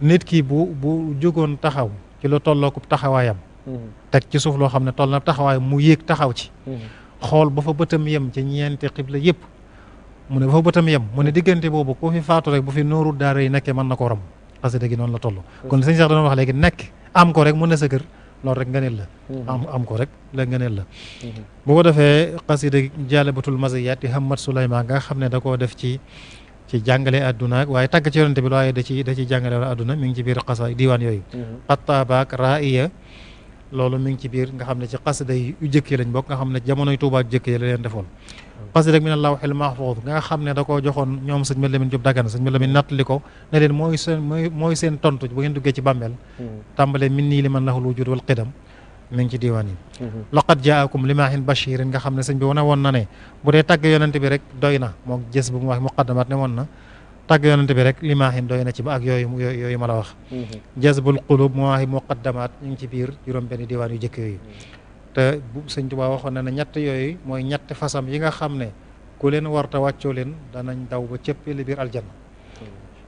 nit ki bu jógoon taxaw ci lu tollooku taxawaayam teg ci suuf loo xam ne toll na taxawaayam mu yéeg taxaw ci xool ba fa bëtam yem ci ñeenti xibla yëpp mu ne foofu bëtam yem mu ne diggante boobu ku fi faatu rek bu fi nooru daara yi nekkee mën na koo ram xasida gi noonu la toll kon sëñ Cheikh dana wax léegi nekk am ko rek mu ne sa kër loolu rek ngëneel la am ko rek la ngëneel la bu ko defee xasida Jaalibatul Maziyaat Hamad Souleymane nga xam ne da koo def ci jàngale àdduna waaye tàgg ci yonente bi waaye da ci jàngale wala àdduna mi ngi ci biir xasa diwaan yooyu xattaabaak raaiya loolu mi ngi ci biir nga xam ne ci xasida yu jëkk yi lañ bokk nga xam ne jamonoy Tuubaa jëkk yi la leen defoon xasida rek mi ne lawhil mahfuuz nga xam ne da koo joxoon ñoom sëñ Mame Lamine Diop Dagana sëñ Mame Lamine nattali ko ne leen mooy seen tontu bu ngeen duggee ci bàmmeel tàmbale min nii li man lahul wujud wal qidam mi ngi ci diwaan yi laqad jaakum limaahin bashirin nga xam ne sëñ bi wane woon na ne bu dee tàgg yonente bi rek doy na moo gës bu mu wax muqaddamat ne woon na tàgg yonente bi rek limaahin doy na ci ba ak yooyu ma la wax jazbul qulub mu wax muqaddamat ñu ngi ci biir juróom benn diwaan yu jëkk yooyu te sëñ Tuubaa waxoon na ne ñett yooyu mooy ñetti fasam yi nga xam ne ku leen warta wàccoo leen danañ daw ba cëppili biir aljanna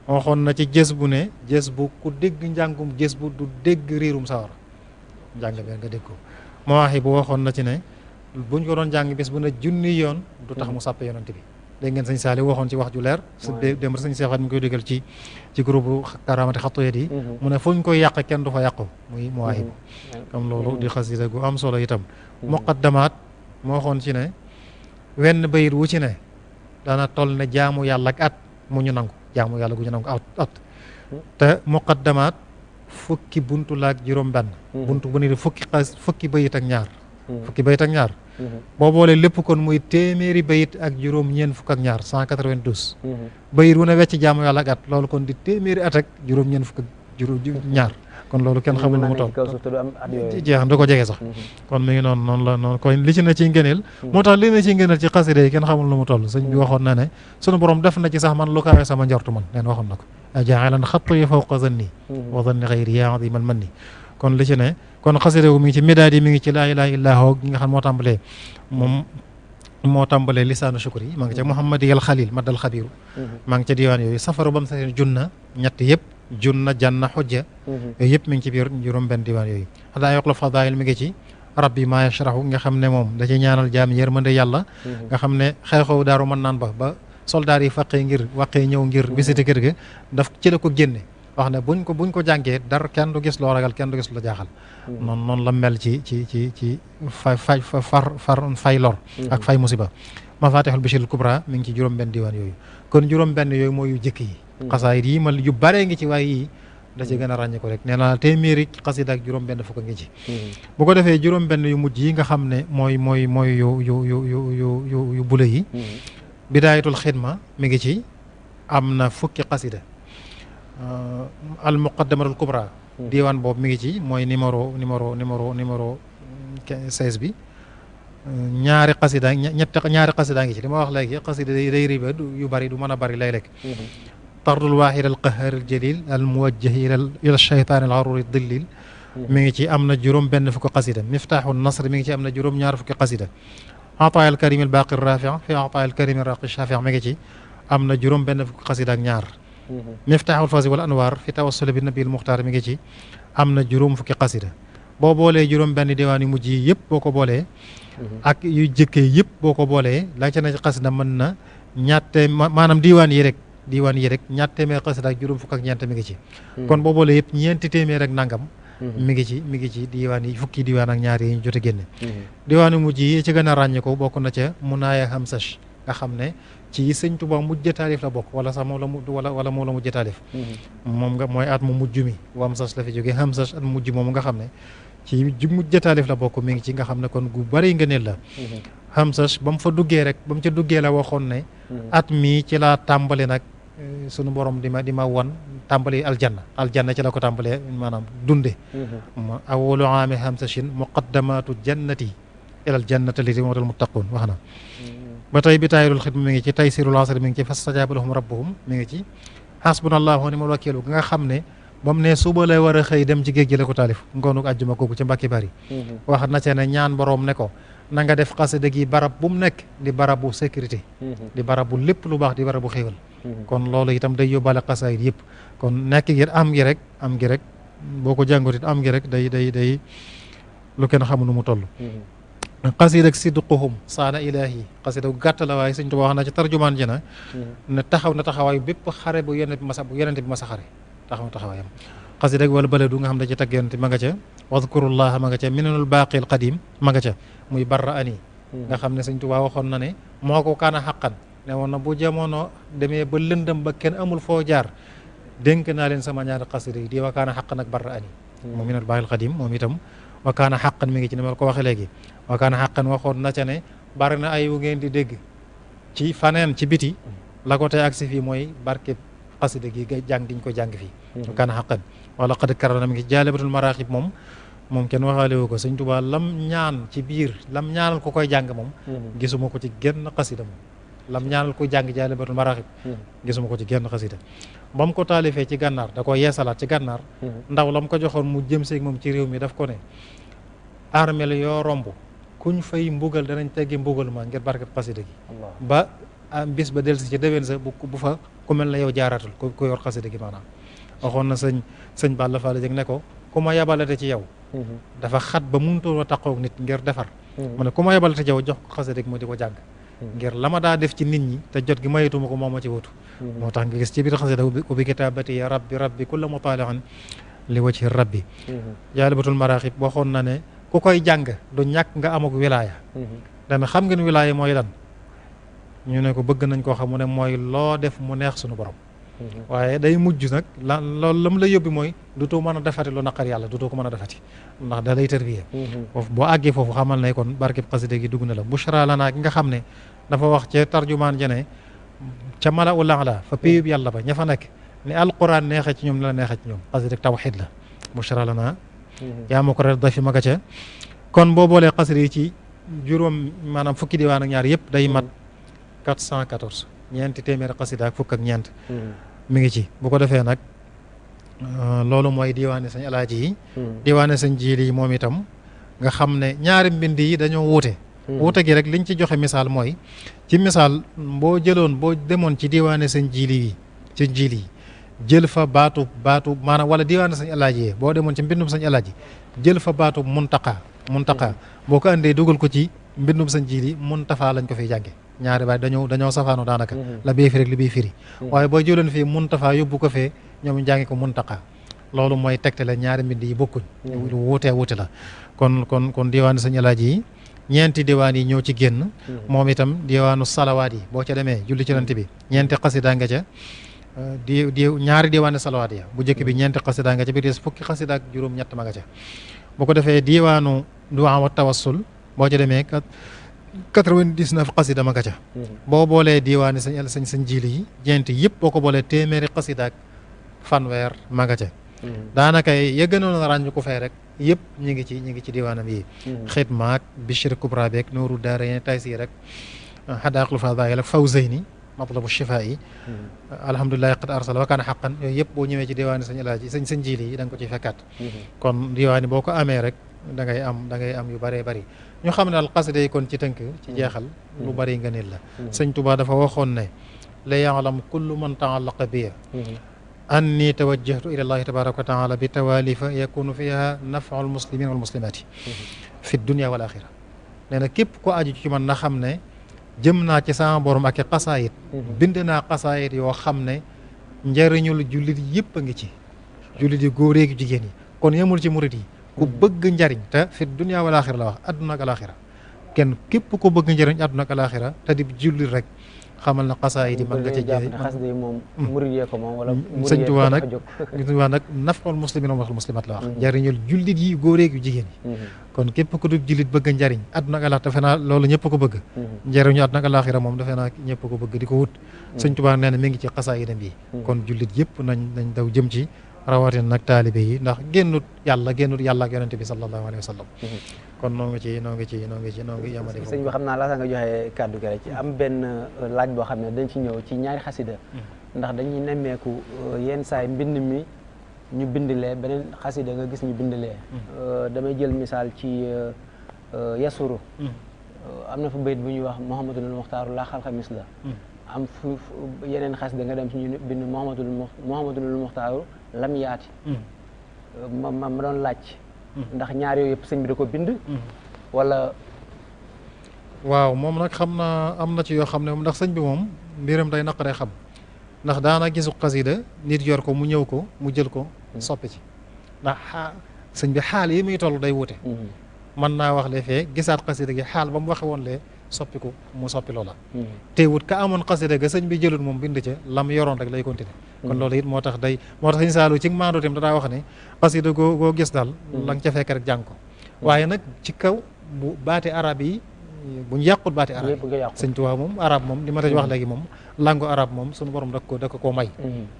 waxoon na ci jës bu ne jës bu ku dégg njàngum jës bu du dégg riirum sawara njàng bi nga dégg ko moo waxi bu waxoon na ci ne buñ ko doon jàng bis bu ne junni yoon du tax mu sàppe yonent bi dégg ngeen sëñ Saali waxoon ci wax ju leer dem sëñ Seexat mi koy déggal ci groupe Karaamati Xattoyat yi mu ne fu ñu koy yàq kenn du fa yàqu muy mu waxi bu comme loolu di xasida gu am solo itam muqaddamaat moo waxoon ci ne wenn bayit wu ci ne dana toll ne jaamu yàlla ak at mu ñu nangu jaamu yàlla gu ñu nangu at te muqaddamaat fukki buntu laak juróom benn buntu bu ne fukki bayit ak ñaar fukki bayit ak ñaar boo boolee lépp kon muy téeméeri bayit ak juróom ñeen fukk ak ñaar 192 bayit wu ne wecc jaamu yàlla ak at loolu kon di téeméeri at ak juróom ñeen fukk ak juróom ñaar kon loolu kenn xamul nu mu toll jeex da ko jege sax kon mi ngi noonu la noonu kon li ci na ci ngëneel moo tax li na ci ngëneel ci xasida yi kenn xamul nu mu toll sëñ bi waxoon na ne sunu borom def na ci sax man lu kawe sama njortu man neen waxoon na ko jaalan xattu yi fawqa zanni wa zanni xayri yaa adimal manni kon li ci ne kon xasida gu mi ngi ci midaad yi mi ngi ci laa ilaaha illallaa gi nga xam moo tàmbalee lisaanu shukri yi maa ngi ca muhammadiyal xalil maddal xabiru maa ngi ca diwaan yooyu safaru bam sa junna ñett yëpp junna janna xujja yooyu yëpp mi ngi ci biir juróom benn diwaan yooyu xadaa yoq la fadaayil mi ngi ci rabbi maa yashrahu nga xam ne moom da ci ñaanal jaam yërmande yàlla nga xam ne xew-xew daaru mën naan ba soldaar yi waqee ñëw ngir visité kër ga daf ci la ko génne wax ne buñ ko jàngee dara kenn du gis loo ragal kenn du gis lu jaaxal noonu la mel ci fay lor ak fay musiba mafatihul bashirul kubra mi ngi ci juróom benn diwaan yooyu kon juróom benn yooyu mooy yu jëkk yi xasaayid yi ma yu baree ngi ci waaye yii da ci gën a ràññee ko rek nee naa téeméeri xasida ak juróom benn fukk ngi ci bu ko defee juróom benn yu mujj yi nga xam ne mooy yu bula yi bidaayatul xidma mi ngi ci am na fukki xasida al muqaddamatul kubra diwaan boobu mi ngi ci mooy numéro 16 bi ñaari xasida ngi ci li ma wax léegi xasida day riba yu bari du mën a bari lay lekk tardul waaxid al qahar al jalil al muwajjah ila shaytaan al arur dillil mi ngi ci am na juróom benn fukki xasida miftaaxu nasr mi ngi ci am na juróom ñaar fukki xasida ataay al karim al baaqi rafi fi ataay al karim al raqi shafi mi ngi ci am na juróom benn fukki xasida ak ñaar miftaaxul fawzi wal anwaar fi tawassul bi nabil muxtaar mi ngi ci am na juróom fukki xasida boo boolee juróom benn diwaan yu mujj yi yëpp boo ko boolee ak yu jëkkee yëpp boo ko boolee la ca na ci xasida mën na maanaam diwaan yi rek ñaat téeméer xasida ak juróom fukk ak ñeent mi ngi ci kon boo boolee yëpp ñeenti téeméer ak nangam mi ngi ci diwaan yi fukki diwaan ak ñaar yi ñu jot a génne diwaan yu mujj yi ci gën a ràññe ko bokk na ca munaaya hamsash nga xam ne ci sëñ Tuubaa mujj taalif la bokk wala sax moom la mujj taalif moom nga mooy at mu mujj mi wamsas la fi jógee hamsas at mu mujj moom nga xam ne ci mujj taalif la bokk mi ngi ci nga xam ne kon gu bari ngëneel la hamsas ba mu fa duggee rek ba mu ca duggee la waxoon ne at mii ci laa tàmbali nag sunu borom di ma wan tàmbali aljanna ci la ko tàmbalee maanaam dunde awwalu aami hamsashin muqaddamatu jannati ilal jannati lati mootal muttaqun wax na ba tey bi taayirul xidma mi ngi ci taysirul asr mi ngi ci fastajaaba lahum rabbuhum mi ngi ci hasbunallahu wa ni'mal wakiilu nga xam ne ba mu ne suba lay war a xëy dem ci géej gi la ko taalif ngoonu àjjuma kooku ci Mbàkke Bari wax na ca ne ñaan boroom ne ko na nga def xasida gi barab bu mu nekk di barabu sécurité di barabu lépp lu baax di barabu xéewal kon loolu itam day yóbbaale xasaayid yëpp kon nekk gi am gi rek boo ko jàngut it am gi rek day lu kenn xamul nu mu toll xasida ak sidquhum saana ilaahi xasida gu gàtt la waaye sëñ Tuubaa wax na ci tarjumaan ji na ne taxaw na taxawaay bépp xare bu yonent bi masa xare taxaw na taxawaayam. xasida ak wala baladu nga xam ne ci tagg yonent ma nga ca wadkurullaha ma nga ca minanul baaqil qadim ma nga ca muy barra ani nga xam ne sëñ Tuubaa waxoon na ne moo ko kaana xaqan ne woon na bu jamono demee ba lëndëm ba kenn amul foo jaar dénk naa leen sama ñaari xasida yi di wa kaana xaqan ak barra ani moom minanul baaqil qadim moom itam wa kaana xaqan mi ngi ci ni ma ko waxee léegi wa kaana xaqan waxoon na ca ne bari na ay wu ngeen di dégg ci faneen ci biti la ko tey agsi fii mooy barke xasida gi jàng giñ ko jàng fii wa kaana xaqan wala qad karramna mi ngi ci jaalibatul maraaxib moom kenn waxaale wu ko sëñ Tuubaa lam ñaan ci biir lam ñaanal ko koy jàng moom gisuma ko ci genn xasida moom lam ñaanal koy jàng jaalibatul maraaxib gisuma ko ci genn xasida ba mu ko taalifee ci gànnaar da ko yeesalaat ci gànnaar ndaw lam ko joxoon mu jëm seeg moom ci réew mi daf ko ne armel yoo romb kuñ fay mbugal danañ teggi mbugal ma ngir barkat xasida gi ba bis ba delsi ci déwén sa bu fa ku mel ne yow jaaratul ku yor xasida gi maanaam waxoon na sëñ Balla Fall jëg ne ko ku ma yabalate ci yow dafa xat ba mënutoo a taqoog nit ngir defar mu ne ku ma yabalate ci yow jox ko xasida gi moo di ko jàng ngir la ma daa def ci nit ñi te jot gi mayituma ko moom ma ci wutu moo tax nga gis ci biir xasida ubbi kitaabati ya rabbi kulla mutaali'an li wajhi rabbi jaalibatul maraaxib waxoon na ne ku koy jàng du ñàkk nga amuk wilaaya dana xam ngeen wilaaya mooy lan ñu ne ko bëgg nañ koo xam mu ne mooy loo def mu neex suñu borom waaye day mujj nag loolu la mu la yóbbi mooy dutoo mën a defati lu naqar yàlla dutoo ko mën a defati ndax da lay tërbiya foofu boo àggee foofu xamal ne kon barkeb xasida gi dugg na la bushra lana gi nga xam ne dafa wax ca tarjumaan jane ca mala u laala fa péyub yàlla ba ña fa nekk ne alquran neexee ci ñoom ni la neexee ci ñoom xasida tawxid la bushra lana yaa ma ko rek dafi maga ca kon boo boolee xasida yi ci juróom maanaam fukki diwaan ak ñaar yëpp day mat 414 ñeenti téeméeri xasida ak fukk ak ñeent mi ngi ci bu ko defee nag loolu mooy diwaane sañ alaaji yi diwaane sañ jiili yi moom itam nga xam ne ñaari mbind yi dañoo wuute wuute gi rek liñ ci joxe misaal mooy ci misaal boo demoon ci diwaane sañ jiili yi jël fa baatu maanaam wala diwaane sañ alaaji yi boo demoon ci mbindum sañ alaaji jël fa baatu muntaqa boo ko andee dugal ko ci mbindum sañ jiili muntafa lañ ko fiy jànge ñaari baay dañoo safaano daanaka la bii firi ak li bii firi waaye boo jëloon fii muntafa yóbbu ko fee ñoom ñu jàngi ko muntaqa loolu mooy tegtale ñaari mbind yi bokkuñ lu wuute la kon diwaanu sëñ Alaaji yi ñeenti diwaan yi ñoo ci génn moom itam diwaanu salawaat yi boo ca demee julli ci nant bi ñeenti xasida nga ca ñaari diwaanu salawaat ya bu njëkk bi ñeenti xasida nga ca bi des fukki xasida ak juróom-ñett ma nga ca bu ko defee diwaanu duwaa wa tawassul boo ca demee 99 xasida ma nga ca boo boolee diwaani sañ jiili yi ñeenti yëpp boo ko boolee téeméeri xasida ak fanweer ma nga ca daanaka ya gënoon a ràññ ko fee rek yëpp ñi ngi ci diwaanam yi xidma ak Bichri Kubra beeg Nooru Daarayni Taysiir rek Hadaaqul Fadaa'il ak Fawzayni Matlabu Shifaa yi alhamdulillahi qad arsala wa kaana haqqan yooyu yëpp boo ñëwee ci diwaani sañ alaaji sañ jiili yi da nga ko ci fekkaat kon diwaani boo ko amee rek da ngay am yu bëree bëri ñu xam ne al xasida yi kon ci tënk ci jeexal lu bëri nga nit la sëñ Tuubaa dafa waxoon ne la ya'lam kullu man ta'allaqa biya anni tawajjahtu ila allahi tabaraka wa taala bi tawalifa yakunu fiha naf'ul muslimin wal muslimati fi dunya wal axira nee na képp ko aju ci man na xam ne jëm naa ci sama borom ak i xasaayit bind naa xasaayit yoo xam ne njëriñul jullit yëpp a ngi ci jullit yi góor yi jigéen yi kon yemul ci murit yi ku bëgg njariñ te fi dunya wal axira la wax adduna ak alaxira kenn képp ko bëgg njariñ adduna ak alaxira te di jullit rek xamal na xasaayid yi mën nga ci jëlee
xasida yi moom murid yee ko moom wala
sëñ Tuubaa nag naf'ul muslimin wal muslimat la wax njariñul jullit yi góor yu jigéen yi kon képp ku dul jullit bëgg njariñ adduna ak alaxira defe naa loolu ñëpp ko bëgg njariñu adduna ak alaxira moom defe naa ñëpp ko bëgg di ko wut sëñ Tuubaa nee na mi ngi ci xasaayidam yi kon jullit yëpp nañ daw jëm ci rawatina nag taalibe yi ndax génnut yàlla ak yonente bi sallallahu alayhi wa sallam kon noo ngi yamade foofu
sëñ bi xam naa laata nga joxe kàddu gi rek ci am benn laaj boo xam ne dañ ci ñëw ci ñaari xasida ndax dañuy nemmeeku yenn saay mbind mi ñu bindilee beneen xasida nga gis ñu bindilee damay jël misaal ci yasuru am na fa bayit bu ñuy wax Muhammadul Muxtaaru laa xalqa misla am fu yeneen xasida nga dem ci ñu bind Muhammadul Muxtaaru lam yaati ma doon laaj ndax ñaar yooyu yëpp sëñ bi da ko bind wala
waaw moom nag xam naa am na ci yoo xam ne moom ndax sëñ bi moom mbiram day naqaree xam ndax daana gisu xasida nit yor ko mu ñëw ko mu jël ko soppi ci ndax sëñ bi xaal yi muy toll day wute mën naa wax le fee gisaat xasida gi xaal ba mu waxe woon lee soppiku mu soppi loola teewut ka amoon xasida ga sëñ bi jëlut moom bind ca lam yoroon rek lay continuer kon loolu it moo tax sëñ Saalu ci maandu tam daa wax ne xasida goo gis daal la nga ca fekk rek jàng ko waaye nag ci kaw bu baati arab yi bu ñu yàqut baati arab yi sëñ Tuubaa moom arab moom li ma tax wax léegi moom langue arab moom suñu borom da ko koo may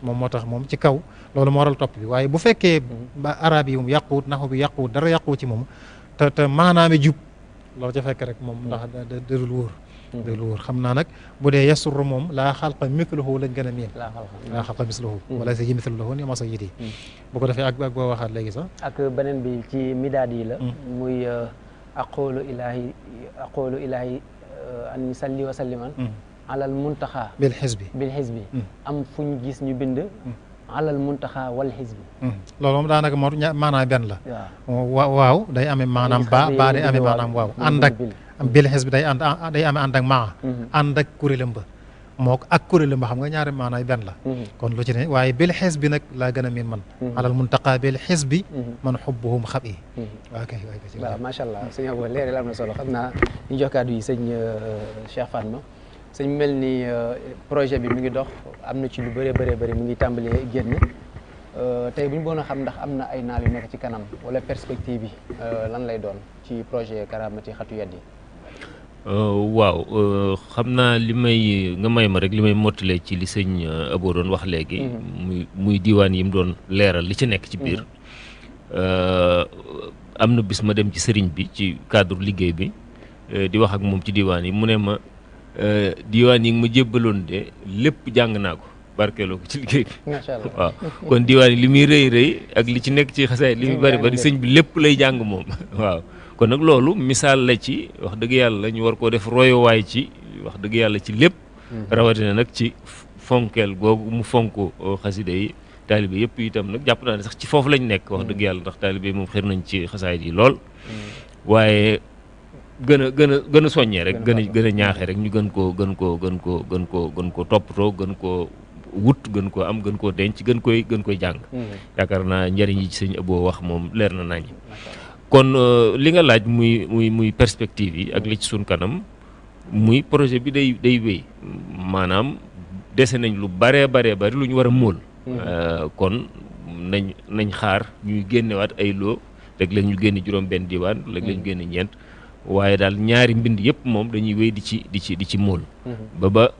moom moo tax moom ci kaw loolu moo waral topp bi waaye bu fekkee ba arab yi moom yàquwut naxu bi yàquwut dara yàquwut ci moom te maanaame jub loolu ca fekk rek moom ndax dadul wóor xam naa nag bu dee yasur moom laa xalqa mithluhu lañ gën a miin laa xalqa mithluhu wala sa ji mithluhu ni ma sa yiti bu ko defee ak boo waxaat léegi sax
ak beneen bi ci midaad yi la muy aqulu ilahi an salli wa salliman alal muntaxa
bil xisbi
am fu ñu gis ñu bind alal muntaxa wal xisbi
loolu moom daanaka moo maanaam benn la waaw day amee maanaam baa day amee maanaam waaw ànd ak bil xisbi day amee ànd ak maa ànd ak kuréelam ba moo ak kuréelam ba xam nga ñaari maanaam benn la kon lu ci ne waaye bil xisbi nag laa gën a miin man alal muntaxa bil xisbi man xubbuhum xab yi
waaw macha allah sëñ Abo leeral am na solo xam naa ñu jox kàddu yi sëñ Cheikh Fatma sëñ mel ni projet bi mi ngi dox am na ci lu bëree bëri mu ngi tàmbalee génn tey bu ñu bëggoon a xam ndax am na ay naal yu nekk ci kanam wala perspective yi lan lay doon ci projet Karaamati Xatu Yaddi.
waaw xam naa nga may ma rek li may mottalee ci li sëñ Abo doon wax léegi. muy diwaan yi mu doon leeral li ci nekk ci biir. am na bis ma dem ci sëriñ bi ci cadre liggéey bi di wax ak moom ci diwaan yi mu ne ma. diwaan yi ma jébbaloon de lépp jàng naa ko barkeeloo ko ci liggéey bi.
macha allah
waaw kon diwaan yi li muy rëy ak li ci nekk ci xasaay li muy bari sëñ bi lépp lay jàng moom waaw kon nag loolu misaal la ci wax dëgg yàlla ñu war koo def royowaay ci wax dëgg yàlla ci lépp rawatina nag ci fonkeel googu mu fonk xasida yi taalibe yëpp itam nag jàpp naa ne sax ci foofu lañ nekk wax dëgg yàlla ndax taalibe yi moom xër nañ ci xasaay yi lool waaye gën a soññee rek gën a ñaaxee rek ñu gën koo toppatoo gën koo wut gën koo am gën koo denc gën koy jàng yaakaar naa njëriñ yi ci sëñ Abo wax moom leer na nañ kon li nga laaj muy perspective yi ak li ci suñ kanam muy projet bi day wéy maanaam dese nañ lu bari lu ñu war a móol kon nañ xaar ñuy génnewaat ay loo léeg-léeg ñu génne juróom benn diwaan léeg-léeg ñu génne ñeent waaye daal ñaari mbind yëpp moom dañuy wéy di ci móol ba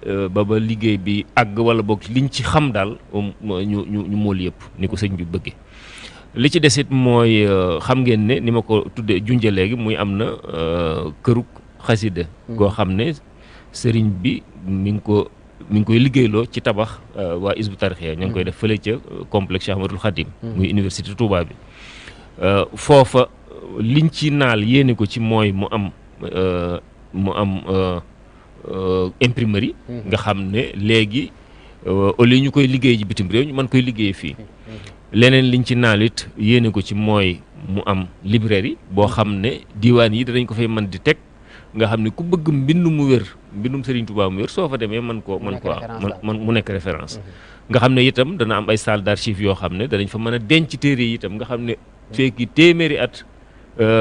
liggéey bi àgg wala boog liñ ci xam daal ñu móol yëpp ni ko sëñ bi bëggee li ci desit mooy xam ngeen ne ni ma ko tuddee junje léegi muy am na kërug xasida goo xam ne sëriñ bi mi ngi koy liggéeyloo ci tabax waa Hizbut Tarqiyyah ña ngi koy def fële ca complexe Cheikh Ahmadoul Khadim muy université Touba bi foofa liñ ci naal yéene ko ci mooy mu am imprimerie nga xam ne léegi au lieu ñu koy liggéey ci bitim réew ñu mën koy liggéey fii leneen liñ ci naal it yéene ko ci mooy mu am librairie boo xam ne diwaan yi danañ ko fay mën di teg nga xam ne ku bëgg mbind mu wér mbindum Serigne Touba mu wér soo fa demee mu nekk référence nga xam ne itam dana am ay salle d'archives yoo xam ne danañ fa mën a denc téere yi itam nga xam ne fekki téeméeri at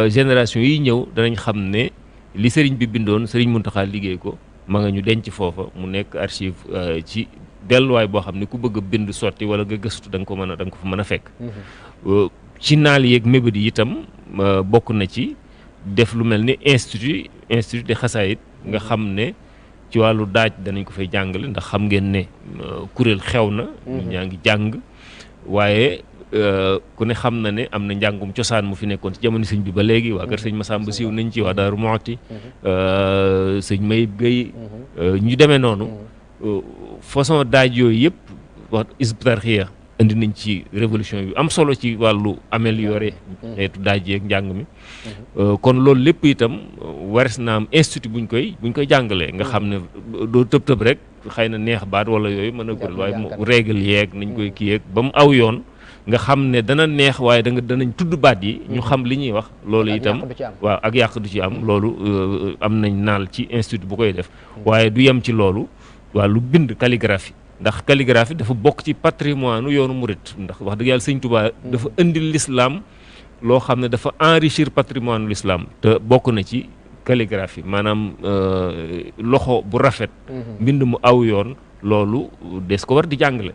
génération yi ñëw danañ xam ne li Serigne bi bindoon Serigne Mountakha liggéey ko ma nga ñu denc foofa mu nekk archive ci delluwaay boo xam ne ku bëgg a bind sotti wala nga gëstu da nga ko fa mën a fekk ci naal yeeg mébét yi itam bokk na ci def lu mel ni institut de xasaayit nga xam ne ci wàllu daaj danañ ko fay jàngale ndax xam ngeen ne kuréel xew na ñaa ngi jàng waaye ku ne xam na ne am na njàngum cosaan mu fi nekkoon ci jamono sëñ bi ba léegi waa kër sëñ Massamba siiw nañ ci waa Daaru Muxti sëñ Mayib Gueye ñu demee noonu façon daaj yooyu yëpp wax Hizbut Tarqiyyah indi nañ ci révolution yu am solo ci wàllu améliorer xeetu daaj yeeg njàng mi kon loolu lépp itam wares na am institut buñ koy jàngalee nga xam ne doo tëb rek xëy na neex baat wala yooyu mën a kuréel waaye mu règle yeeg nañ koy kii yeeg ba mu aw yoon nga xam ne dana neex waaye danañ tudd baat yi ñu xam li ñuy wax loolu itam waaw ak yàq du ci am loolu am nañ naal ci institut bu koy def waaye du yem ci loolu wàllu bind calligraphie ndax calligraphie dafa bokk ci patrimoine yoonu murit ndax wax dëgg yàlla sëñ Touba dafa indil l'islam loo xam ne dafa enrichir patrimoine l'islam te bokk na ci calligraphie maanaam loxo bu rafet mbind mu aw yoon loolu des ko war di jàngale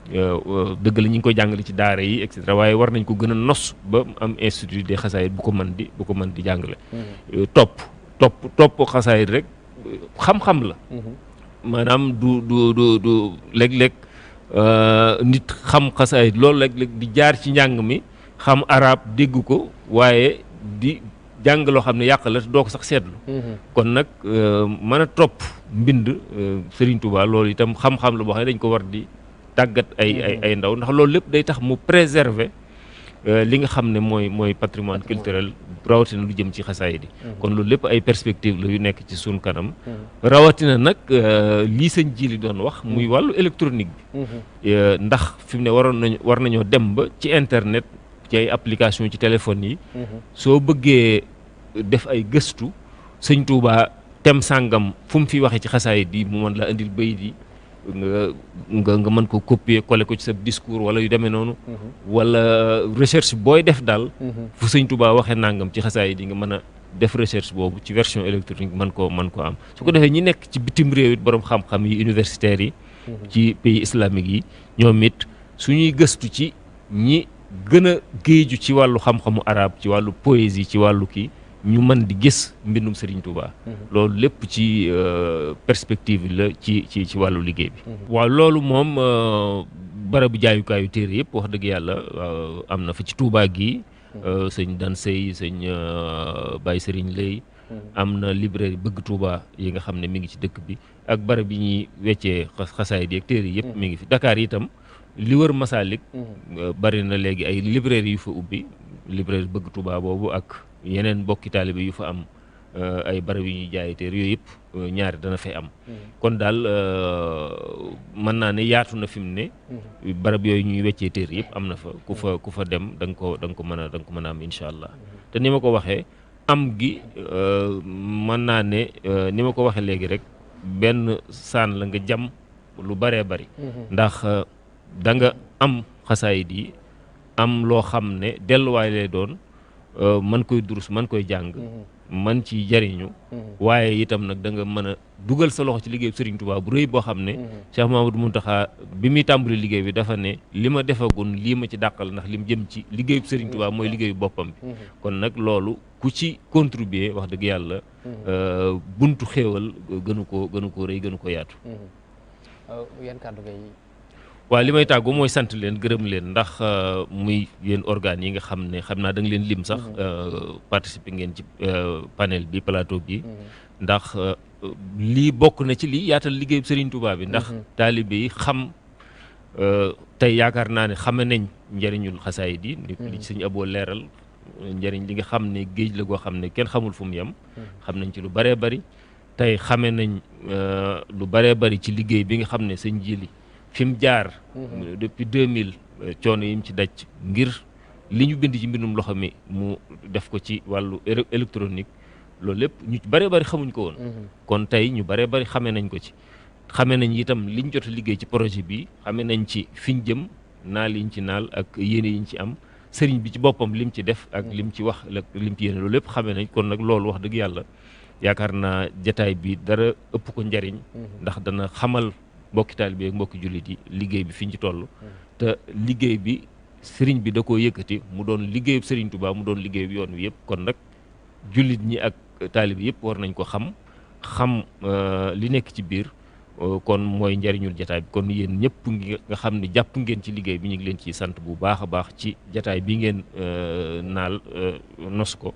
dëgg la ñu ngi koy jàngale ci daara yi et cetera waaye war nañ ko gën a nos ba am institut des xasaayid bu ko mën di jàngale topp xasaayid rek xam-xam la maanaam du léeg-léeg nit xam xasaayid loolu léeg-léeg di jaar ci njàng mi xam arab dégg ko waaye di jàng loo xam ne yàq la doo ko sax seetlu kon nag mën a topp mbind Serigne Touba loolu itam xam-xam la boo xam ne dañ ko war di tàggat ay ndaw ndax loolu lépp day tax mu préserver li nga xam ne mooy patrimoine culturel rawatina lu jëm ci xasaayid yi kon loolu lépp ay perspective la yu nekk ci suñ kanam rawatina nag lii sëñ ji li doon wax muy wàllu électronique bi ndax fi mu ne war nañoo dem ba ci internet ci ay application ci téléphone yi soo bëggee def ay gëstu sëñ Touba tem sàngam fu mu fi waxee ci xasaayid yi mu mën la indil bayit yi nga mën ko copier coller ko ci sa discours wala yu demee noonu wala recherche booy def daal fu sëñ Touba waxee nangam ci xasaayid yi nga mën a def recherche boobu ci version électronique mën ko am su ko defee ñi nekk ci bitim réew it borom xam-xam yi universitaires yi ci pays islamique yi ñoom it suñuy gëstu ci ñi gën a géeju ci wàllu xam-xamu arab ci wàllu poésie ci wàllu kii ñu mën di gis mbindum Serigne Touba loolu lépp ci perspective la ci wàllu liggéey bi waaw loolu moom barabu jaayukaayu téere yëpp wax dëgg yàlla am na fa ci Touba gi sëñ Dan Sey sëñ Baye Serigne Lay am na librairie bëgg Touba yi nga xam ne mi ngi ci dëkk bi ak barab yi ñuy weccee xasaayid ak téere yëpp mi ngi fi Dakar itam li wër Masalik bari na léegi ay librairie yu fa ubbi librairie bëgg Touba boobu ak yeneen mbokki taalibe yu fa am ay barab yu ñuy jaay téere yooyu yëpp ñaari dana fay am kon daal mën naa ne yaatu na fi mu ne barab yooyu ñuy weccee téere yëpp am na fa ku fa dem da nga ko mën a am incha allah te ni ma ko waxee am gi mën naa ne ni ma ko waxee léegi rek benn saan la nga jam lu baree bari ndax da nga am xasaayid yi am loo xam ne delluwaay lay doon man koy durus man koy jàng man ci jariñu waaye itam nag da nga mën a dugal sa loxo ci liggéey Serigne Touba bu rëy boo xam ne Cheikh Mamadou Mountakha bi muy tàmbali liggéey bi dafa ne li ma defagun lii ma ci dàqal ndax li mu jëm ci liggéeyu Serigne Touba mooy liggéeyu boppam bi kon nag loolu ku ci contribuer wax dëgg yàlla buntu xéewal gënu ko rëy gënu ko yaatu
yan kàddu ngay
waaw li may tàggu mooy sant leen gërëm leen ndax muy yéen organes yi nga xam ne xam naa da nga leen lim sax participer ngeen ci panel bi plateau bi ndax lii bokk na ci lii yaatal liggéeyu Serigne Touba bi ndax taalibe yi xam tey yaakaar naa ne xame nañ njëriñul xasaayid yi li ci sëñ Aboo leeral njëriñ li nga xam ne géej la goo xam ne kenn xamul fu mu yem xam nañ ci lu bëree bëri tey xame nañ lu bëree bëri ci liggéey bi nga xam ne sëñ Jili fi mu jaar depuis 2000 coono yi mu ci daj ngir li ñu bind ci mbindum loxo mi mu def ko ci wàllu électronique loolu lépp ñu bëree bëri xamuñ ko woon kon tey ñu bëree bëri xamee nañ ko ci xamee nañ itam liñ jot a liggéey ci projet bi xamee nañ ci fiñ jëm naal yiñ ci naal ak yéene yiñ ci am sëriñ bi ci boppam lim ci def ak lim ci wax lim ci yéene loolu lépp xamee nañ kon nag loolu wax dëgg yàlla yaakaar naa jataay bi dara ëpp ko njariñ ndax dana xamal mbokki taalibe ak mbokki jullit yi liggéey bi fiñ ci toll te liggéey bi sëriñ bi da koo yëkkati mu doon liggéeyub Sëriñ Touba mu doon liggéeyub yoon wi yëpp kon nag jullit ñi ak taalibe yëpp war nañ ko xam li nekk ci biir kon mooy njariñul jataay bi kon yéen ñëpp nga xam ne jàpp ngeen ci liggéey bi ñu ngi leen ci sant bu baax a baax ci jataay bi ngeen naal nos ko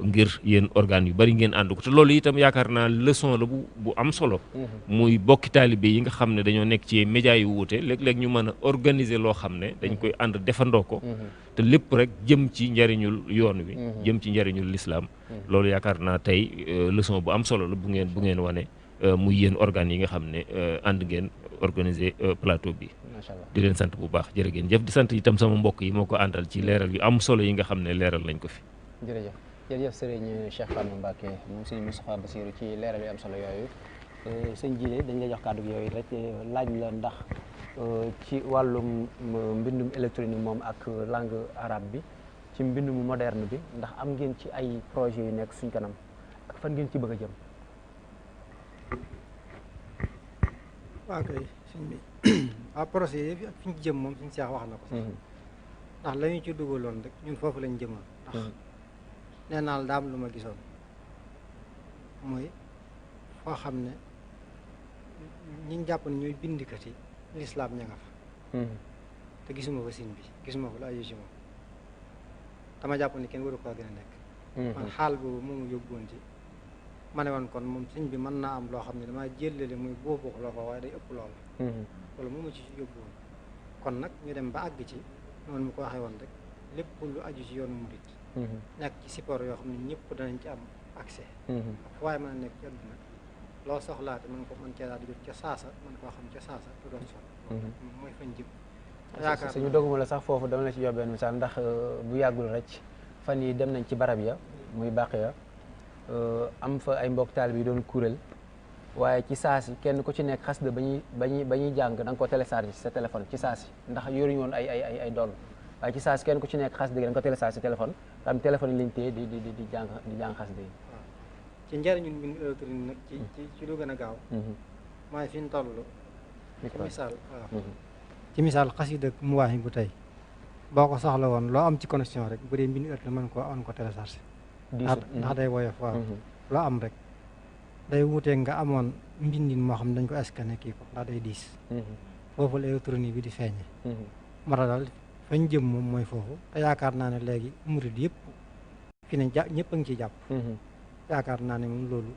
ngir yéen organes yu bari ngeen ànd ko te loolu itam yaakaar naa leçon la bu am solo muy bokki taalibe yi nga xam ne dañoo nekk ci médias yu wuute léeg-léeg ñu mën a organiser loo xam ne dañ koy ànd defandoo ko te lépp rek jëm ci njariñul yoon wi jëm ci njariñul lislaam loolu yaakaar naa tey leçon bu am solo la bu ngeen wane muy yéen organes yi nga xam ne ànd ngeen organiser plateau bi
macha allah
di leen sant bu baax jërë ngeen jëf di sant itam sama mbokk yi moo ko àndal ci leeral yu am solo yi nga xam ne leeral nañ ko fi.
jërëjëf jërëjëf sëriñ Cheikh Fatma Mbacké moom sëriñ Moustapha Bassirou ci leeral yu am solo yooyu sëñ Jile dañ lay jox kàddu gi yooyu rek laaj la ndax ci wàllum mbindum électronique moom ak langue arabe bi ci mbindum moderne bi ndax am ngeen ci ay projet yu nekk suñ kanam ak fan ngeen ci bëgg a jëm.
waaw kay suñ bi waaw projet yi ak fi ñu jëm moom suñu seex wax na ko sax ndax la ñu ci dugaloon rek ñun foofu lañ jëmal ndax nee naa la daam lu ma gisoon mooy foo xam ne ñi jàpp ne ñooy bindikat yi lislaam ña nga fa te gisuma ko sin bi gisuma ko lu aju ci moom dama jàpp ne kenn waru koo gën a nekk man xaal boobu moomu yóbbuwoon ci ma ne woon kon moom sëñ bi mën naa am loo xam ne damaa jëllale muy boobu la ko waaye day ëpp loolu loolu moomu ci yóbbuwoon kon nag ñu dem ba àgg ci noonu mu ko waxee woon rek lépp lu aju ci yoonu murit nekk ci support yoo xam ne ñëpp danañ ci am accès fu waaye mën a nekk ci àdduna loo soxlaate mën ko mën cee daal di jot ca saasa mën koo xam ca saasa te doon sol mooy fañ jëm yaakaar
suñu doguma la sax foofu dama la ci jox benn misaal ndax bu yàggul rek fan yi dem nañ ci barab ya muy bàq ya am fa ay mbokk taal bi doon kuréel waaye ci saasi kenn ku ci nekk xasida ba ñuy jàng da nga ko téléchargé ci sa téléphone ci saasi ndax yoruñu woon ay doll waaye ci saasi kenn ku ci nekk xasida gi da nga ko téléchargé ci téléphone nga am téléphone yi lañ téye di jàng xasida yi
ci njëriñu mbind électronique nag ci lu gën a gaaw mooy fi ñu toll ci misaal waaw ci misaal xasida mu waaxi bu tey boo ko soxla woon loo am ci connexion rek bu dee mbind électronique mën ko téléchargé ndax day woyof waaw loo am rek day wuteeg nga amoon mbindin moo xam ne dañ ko scanné kii ko ndax day diis foofu la électronique bi di feeñe moo tax daal fañ jëm moom mooy foofu te yaakaar naa ne léegi murid yëpp fi ne ñëpp a ngi ciy jàpp yaakaar naa ne moom loolu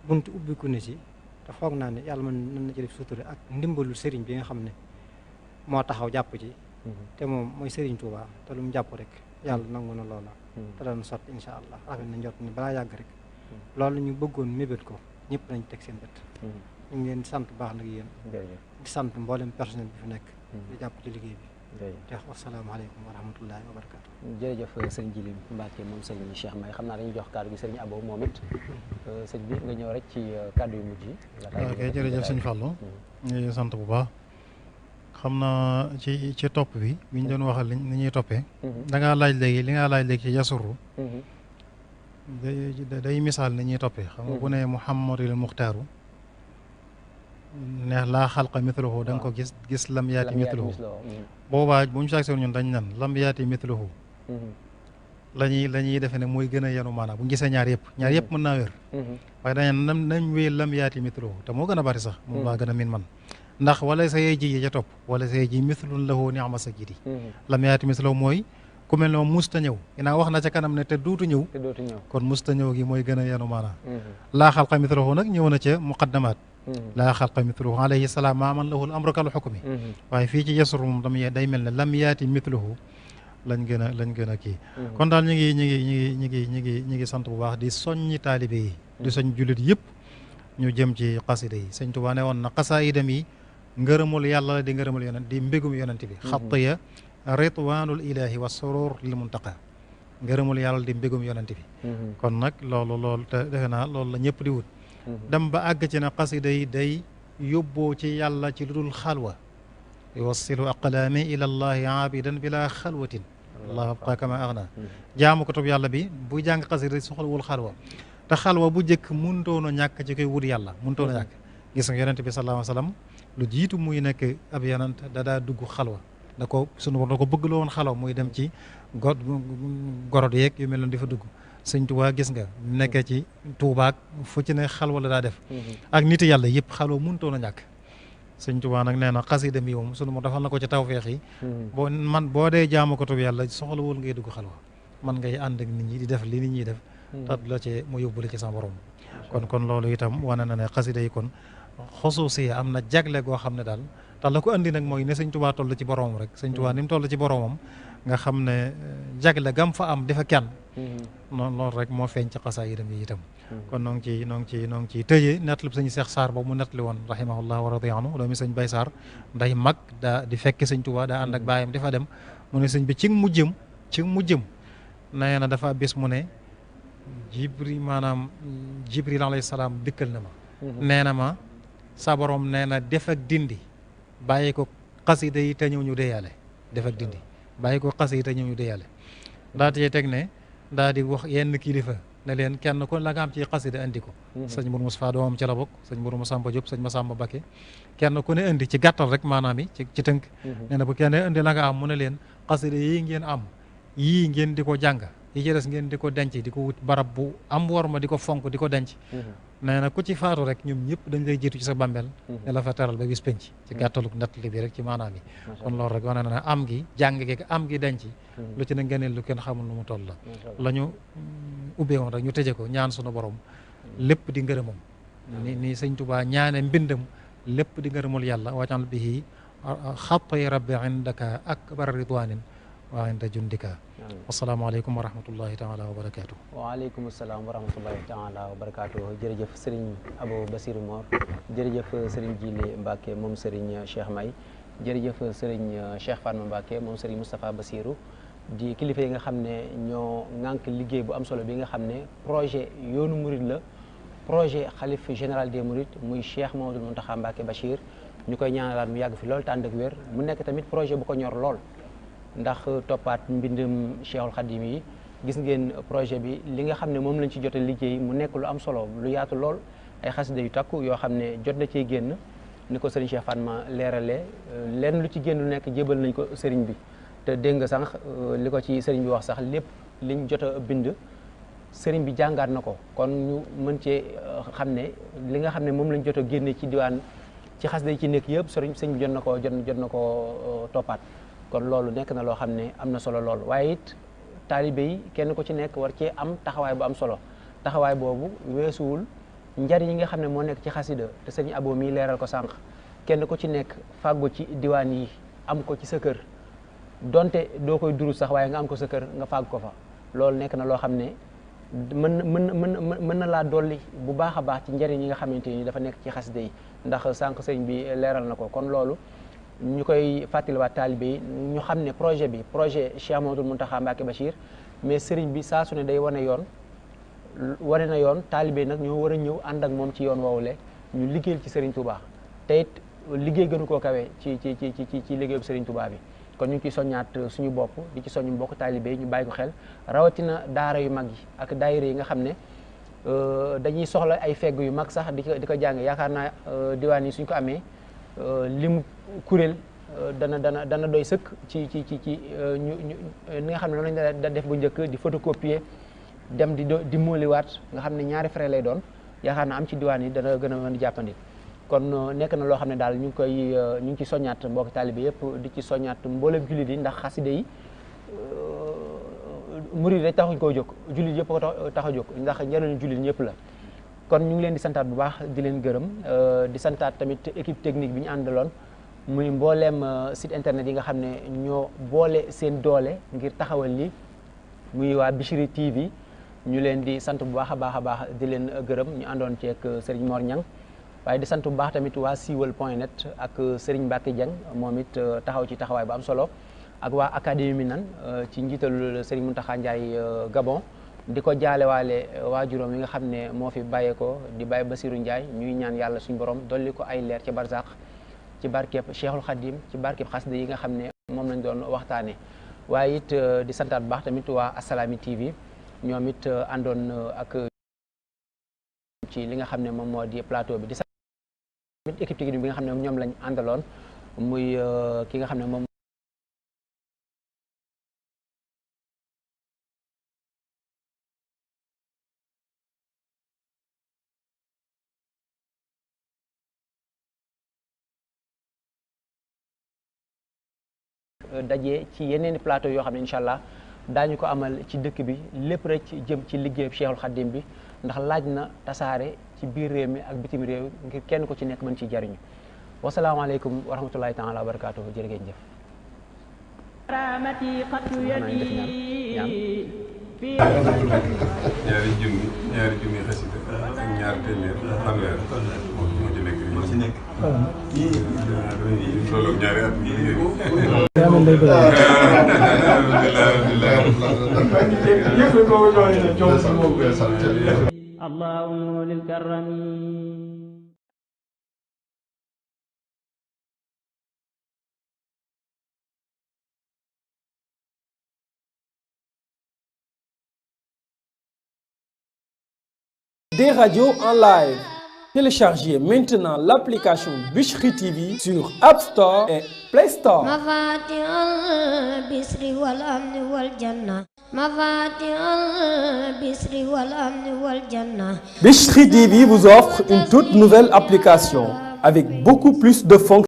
buntu ubbiku na ci te foog naa ne yàlla mën na ci def sutura ak ndimbalu sëriñ bi nga xam ne moo taxaw jàpp ci te moom mooy sëriñ Touba te lu mu jàpp rek yàlla nangu na loola te dana sotti incha allah rafet na njort ni balaa yàgg rek loolu ñu bëggoon mébét ko ñëpp nañ teg seen bët ñu ngi leen di sant baax nag yéen di sant mboolem personnel bi fi nekk di jàpp ci liggéey bi te wasalaamaaleykum wa rahmatullahi wa barakatu
jërëjëf sëñ Jili Mbacke moom sëñ Cheikh May xam naa dañuy jox kàddu gi sëriñ Abo moom it sëñ bi nga ñëw rek ci kàddu yu mujj yi
ok jërëjëf sëñ Fallou ñu sant bu baax xam naa ci topp bi ñu doon waxal ni ñuy toppee da ngaa laaj léegi li nga laaj léegi ci yasuru day misaal ni ñuy toppee xam nga bu ne Muhammadul Muxtaaru neex laa xalqa mithluhu da nga ko gis lam yaati mithluhu boobaa bu ñu saagsewoon ñun dañ nan lam yaati mithluhu la ñuy defe ne mooy gën a yenu maanaam bu ñu gisee ñaar yëpp mën naa wér waaye dañ nañ wéy lam yaati mithluhu te moo gën a bari sax moom laa gën a min man ndax wala sa yey ji yi ca topp wala sa yey ji mithlun lahu ni'ma sajidi lam yaati mithluhu mooy ku mel ne moom musta ñëw ginnaaw wax na ca kanam ne te duutu ñëw kon musta ñëw gi mooy gën a yenu maanaam laa xalqa mithluhu nag ñëw na ca muqaddamaat laa xalqa mithluhu alayhi salaam maa man lahul amru kal xukmi waaye fii ci yasru moom day mel ne lam yaati mithluhu lañ gën a kii kon daal ñu ngi sant bu baax di soññi taalibe yi di soñ jullit yëpp ñu jëm ci xasida yi sëñ Tuubaa ne woon na xasaayidam yi ngërëmul yàlla la di ngërëmul yonent di mbégum yonent bi xatt ya ridwanul ilahi wa surur lil muntaqa ngërëmul yàlla di mbégum yonent bi kon nag loolu te defe naa loolu la ñëpp di wut dem ba àgg ci ne xasida yi day yóbboo ci yàlla ci lu dul xalwa yuwassilu aqlaami ila allahi aabidan bila xalwatin allah abqa kama agna jaamu ko tub yàlla bi bu jàng xasida soxlawul xalwa te xalwa bu njëkk mënutoon a ñàkk ci koy wut yàlla mënutoon a ñàkk gis nga yonent bi sallallahu alayhi wa sallam lu jiitu muy nekk ab yonent daa dugg xalwa da ko bëgg loo woon xalwa muy dem ci gorod yeeg yu mel noonu di fa dugg sëñ Tuubaa gis nga nekkee ci Tuubaak fu ci ne xalwa la daa def ak nit yàlla yëpp xalwa mënutoon a ñàkk sëñ Tuubaa nag nee na xasida mi moom sunu mo defal na ko ci tawfeex yi boo dee jaamu ko tub yàlla soxlawul ngay dugg xalwa man ngay ànd ak nit ñi di def li nit ñiy def tat la ci mu yóbbule ci sa borom kon loolu itam wane na ne xasida yi kon xusuusi am na jagle goo xam ne daal tax la ko andi nag mooy ne sëñ Tuubaa toll ci boromam rek sëñ Tuubaa ni mu toll ci boromam nga xam ne jagle gam fa am dafa kenn noonu loolu rek moo feeñ ci xasaayidam yi itam kon noo ngi ciy tëjee nettali sëñ Cheikh Sarr boobu mu nettali woon rahimahullah wa radiya anhu doomi sëñ Bay Sarr nday mag daa di fekk sëñ Tuubaa daa ànd ak baayam dafa dem mu ne sëñ bi ci mujjëm nee na dafa bis mu ne Jibril alayhi salaam dikkal na ma nee na ma sa borom nee na def ak dindi bàyyi ko xasida yi te ñëw ñu déyale def ak dindi bàyyi ko xasida yi te ñëw ñu déyale daa tee teg ne daa di wax yenn kilifa ne leen kenn ku la nga am ci xasida indi ko sëñ Mourou Moustapha doomam ci la bokk sëñ Mourou Massamba Diop sëñ Massamba Bakke kenn ku ne indi ci gàttal rek maanaam yi ci tënk nee na bu kenn indi la nga am mu ne leen xasida yii ngeen am yii ngeen di ko jàng yi ci des ngeen di ko denc di ko wut barab bu am worma di ko fonk di ko denc nee na ku ci faatu rek ñoom ñëpp dañ lay jiitu ci sa bàmbeel ne la fa teral ba bis penc ci gàttaluk nettali bi rek ci maanaam yi kon loolu rek wane na ne am gi jàng gi am gi denc lu ci ne ngeeneel lu kenn xamul nu mu toll la ñu ubbee woon rek ñu tëje ko ñaan sunu borom lépp di ngërëmam ni sëñ Tuubaa ñaane mbindam lépp di ngërëmul yàlla wajal bihi xatyi rabbi indaka akbar ridwanin wa inda jundika asalaamaaleykum wa rahmatullahi taala wa barakaatu.
waaleykum salaam wa rahmatullahi taala wa barakaatu. jërëjëf Serigne Abou Bassirou Mor jërëjëf Serigne Djili Mbacke moom Serigne Cheikh May jërëjëf Serigne Cheikh Fatma Mbacke moom Serigne Moustapha Bassirou di kilifa yi nga xam ne ñoo ŋànk liggéey bu am solo bi nga xam ne projet yoonu Mouride la projet xalif général des Mourides muy Cheikh Mamadou Mountakha Mbacke Bachir ñu koy ñaanalaat mu yàgg fi lool te ànd ak wér mu nekk tamit projet bu ko ñor lool. ndax toppaat mbindum Cheikhul Khadim yi gis ngeen projet bi li nga xam ne moom lañ ci jot a liggéey mu nekk lu am solo lu yaatu lool ay xasida yu takku yoo xam ne jot na cee génn ni ko sëriñ Cheikh Fatma leeralee lenn lu ci génn lu nekk jébal nañ ko sëriñ bi te dégg nga sax li ko ci sëriñ bi wax sax lépp liñ jot a bind sëriñ bi jàngaat na ko kon ñu mën cee xam ne li nga xam ne moom lañ jot a génne ci diwaan ci xasida yi ci nekk yëpp sëriñ bi jot na ko toppaat kon loolu nekk na loo xam ne am na solo lool waaye it taalibe yi kenn ku ci nekk war cee am taxawaay bu am solo taxawaay boobu weesuwul njariñ yi nga xam ne moo nekk ci xasida te sëñ Abo mii leeral ko sànq kenn ku ci nekk fàggu ci diwaan yi am ko ci sa kër donte doo koy duru sax waaye nga am ko sa kër nga fàgg ko fa loolu nekk na loo xam ne mën na laa dolli bu baax a baax ci njariñ yi nga xamante ni dafa nekk ci xasida yi ndax sànq sëñ bi leeral na ko kon loolu ñu koy fàttaliwaat taalibe yi ñu xam ne projet bi projet Cheikh Mamadou Mountakha Mbacké Bachir mais sëriñ bi saa su ne day wane na yoon taalibe yi nag ñoo war a ñëw ànd ak moom ci yoon woowule ñu liggéeyal ci sëriñ Touba te it liggéey gënu koo kawe ci liggéeyu sëriñ Touba bi kon ñu ngi ciy soññaat suñu bopp di ci soññu mbokk taalibe yi ñu bàyyi ko xel rawatina daara yu mag yi ak daayira yi nga xam ne dañuy soxla ay fegg yu mag sax di ko jàng yaakaar naa diwaan yi suñ ko amee limu kuréel dana doy sëkk ci ni nga xam ne noonu lañ da def bu njëkk di photocopier dem di móoliwaat nga xam ne ñaari frais lay doon yaakaar naa am ci diwaan yi dana gën a mën di jàppandi kon nekk na loo xam ne daal ñu ngi ci soññaat mbokki taalibe yëpp di ci soññaat mboolem jullit yi ndax xaside yi murid rek taxuñ koo jóg jullit yëpp ko tax a jóg ndax njëriñu jullit ñëpp la kon ñu ngi leen di santaat bu baax di leen gërëm di santaat tamit équipe technique bi ñu àndaloon muy mbooleem site internet yi nga xam ne ñoo boole seen doole ngir taxawal li muy waa Bichri TV ñu leen di sant bu baax a baax di leen gërëm ñu àndoon ci ak Serigne Mor Niang waaye di sant bu baax tamit waa siiwal.net ak Serigne Mbacke Dieng moom it taxaw ci taxawaay bu am solo ak waa académie Minane ci njiitalul Serigne Mountakha Ndiaye Gabon di ko jaalewaale waajuróom yi nga xam ne moo fi bàyyeekoo di bàyyi Bassirou Ndiaye ñuy ñaan yàlla suñu borom dolli ko ay leer ci barzaq ci barkeeb Cheikhul Khadim ci barkeeb xasida yi nga xam ne moom lañ doon waxtaane waaye it di santaat bu baax tamit waa Assalaamy TV ñoom it àndoon ak ci li nga xam ne moom moo di plateau bi di sant tamit équipe technique bi nga xam ne ñoom lañ àndaloon muy ki nga xam ne moom daje ci yeneen plateau yoo xam ne incha allah daañu ko amal ci dëkk bi lépp rek jëm ci liggéey Cheikhul Khadim bi ndax laaj na tasaare ci biir réew mi ak bitim réew ngir kenn ku ci nekk mën ci jariñu wasalaamaaleykum wa rahmatullahi taala wa barakaatuhu jërë ngeen jëf
ñaari junni xasida ak ñaar téeméer fanweer moo ci nekk moo ci nekk loolu ñaari at mi
allahumma lil karami.
Des radios en live. Téléchargez maintenant l'application Bichri TV sur App Store et Play Store. Bichri TV vous offre une toute nouvelle application avec beaucoup plus de fonctions.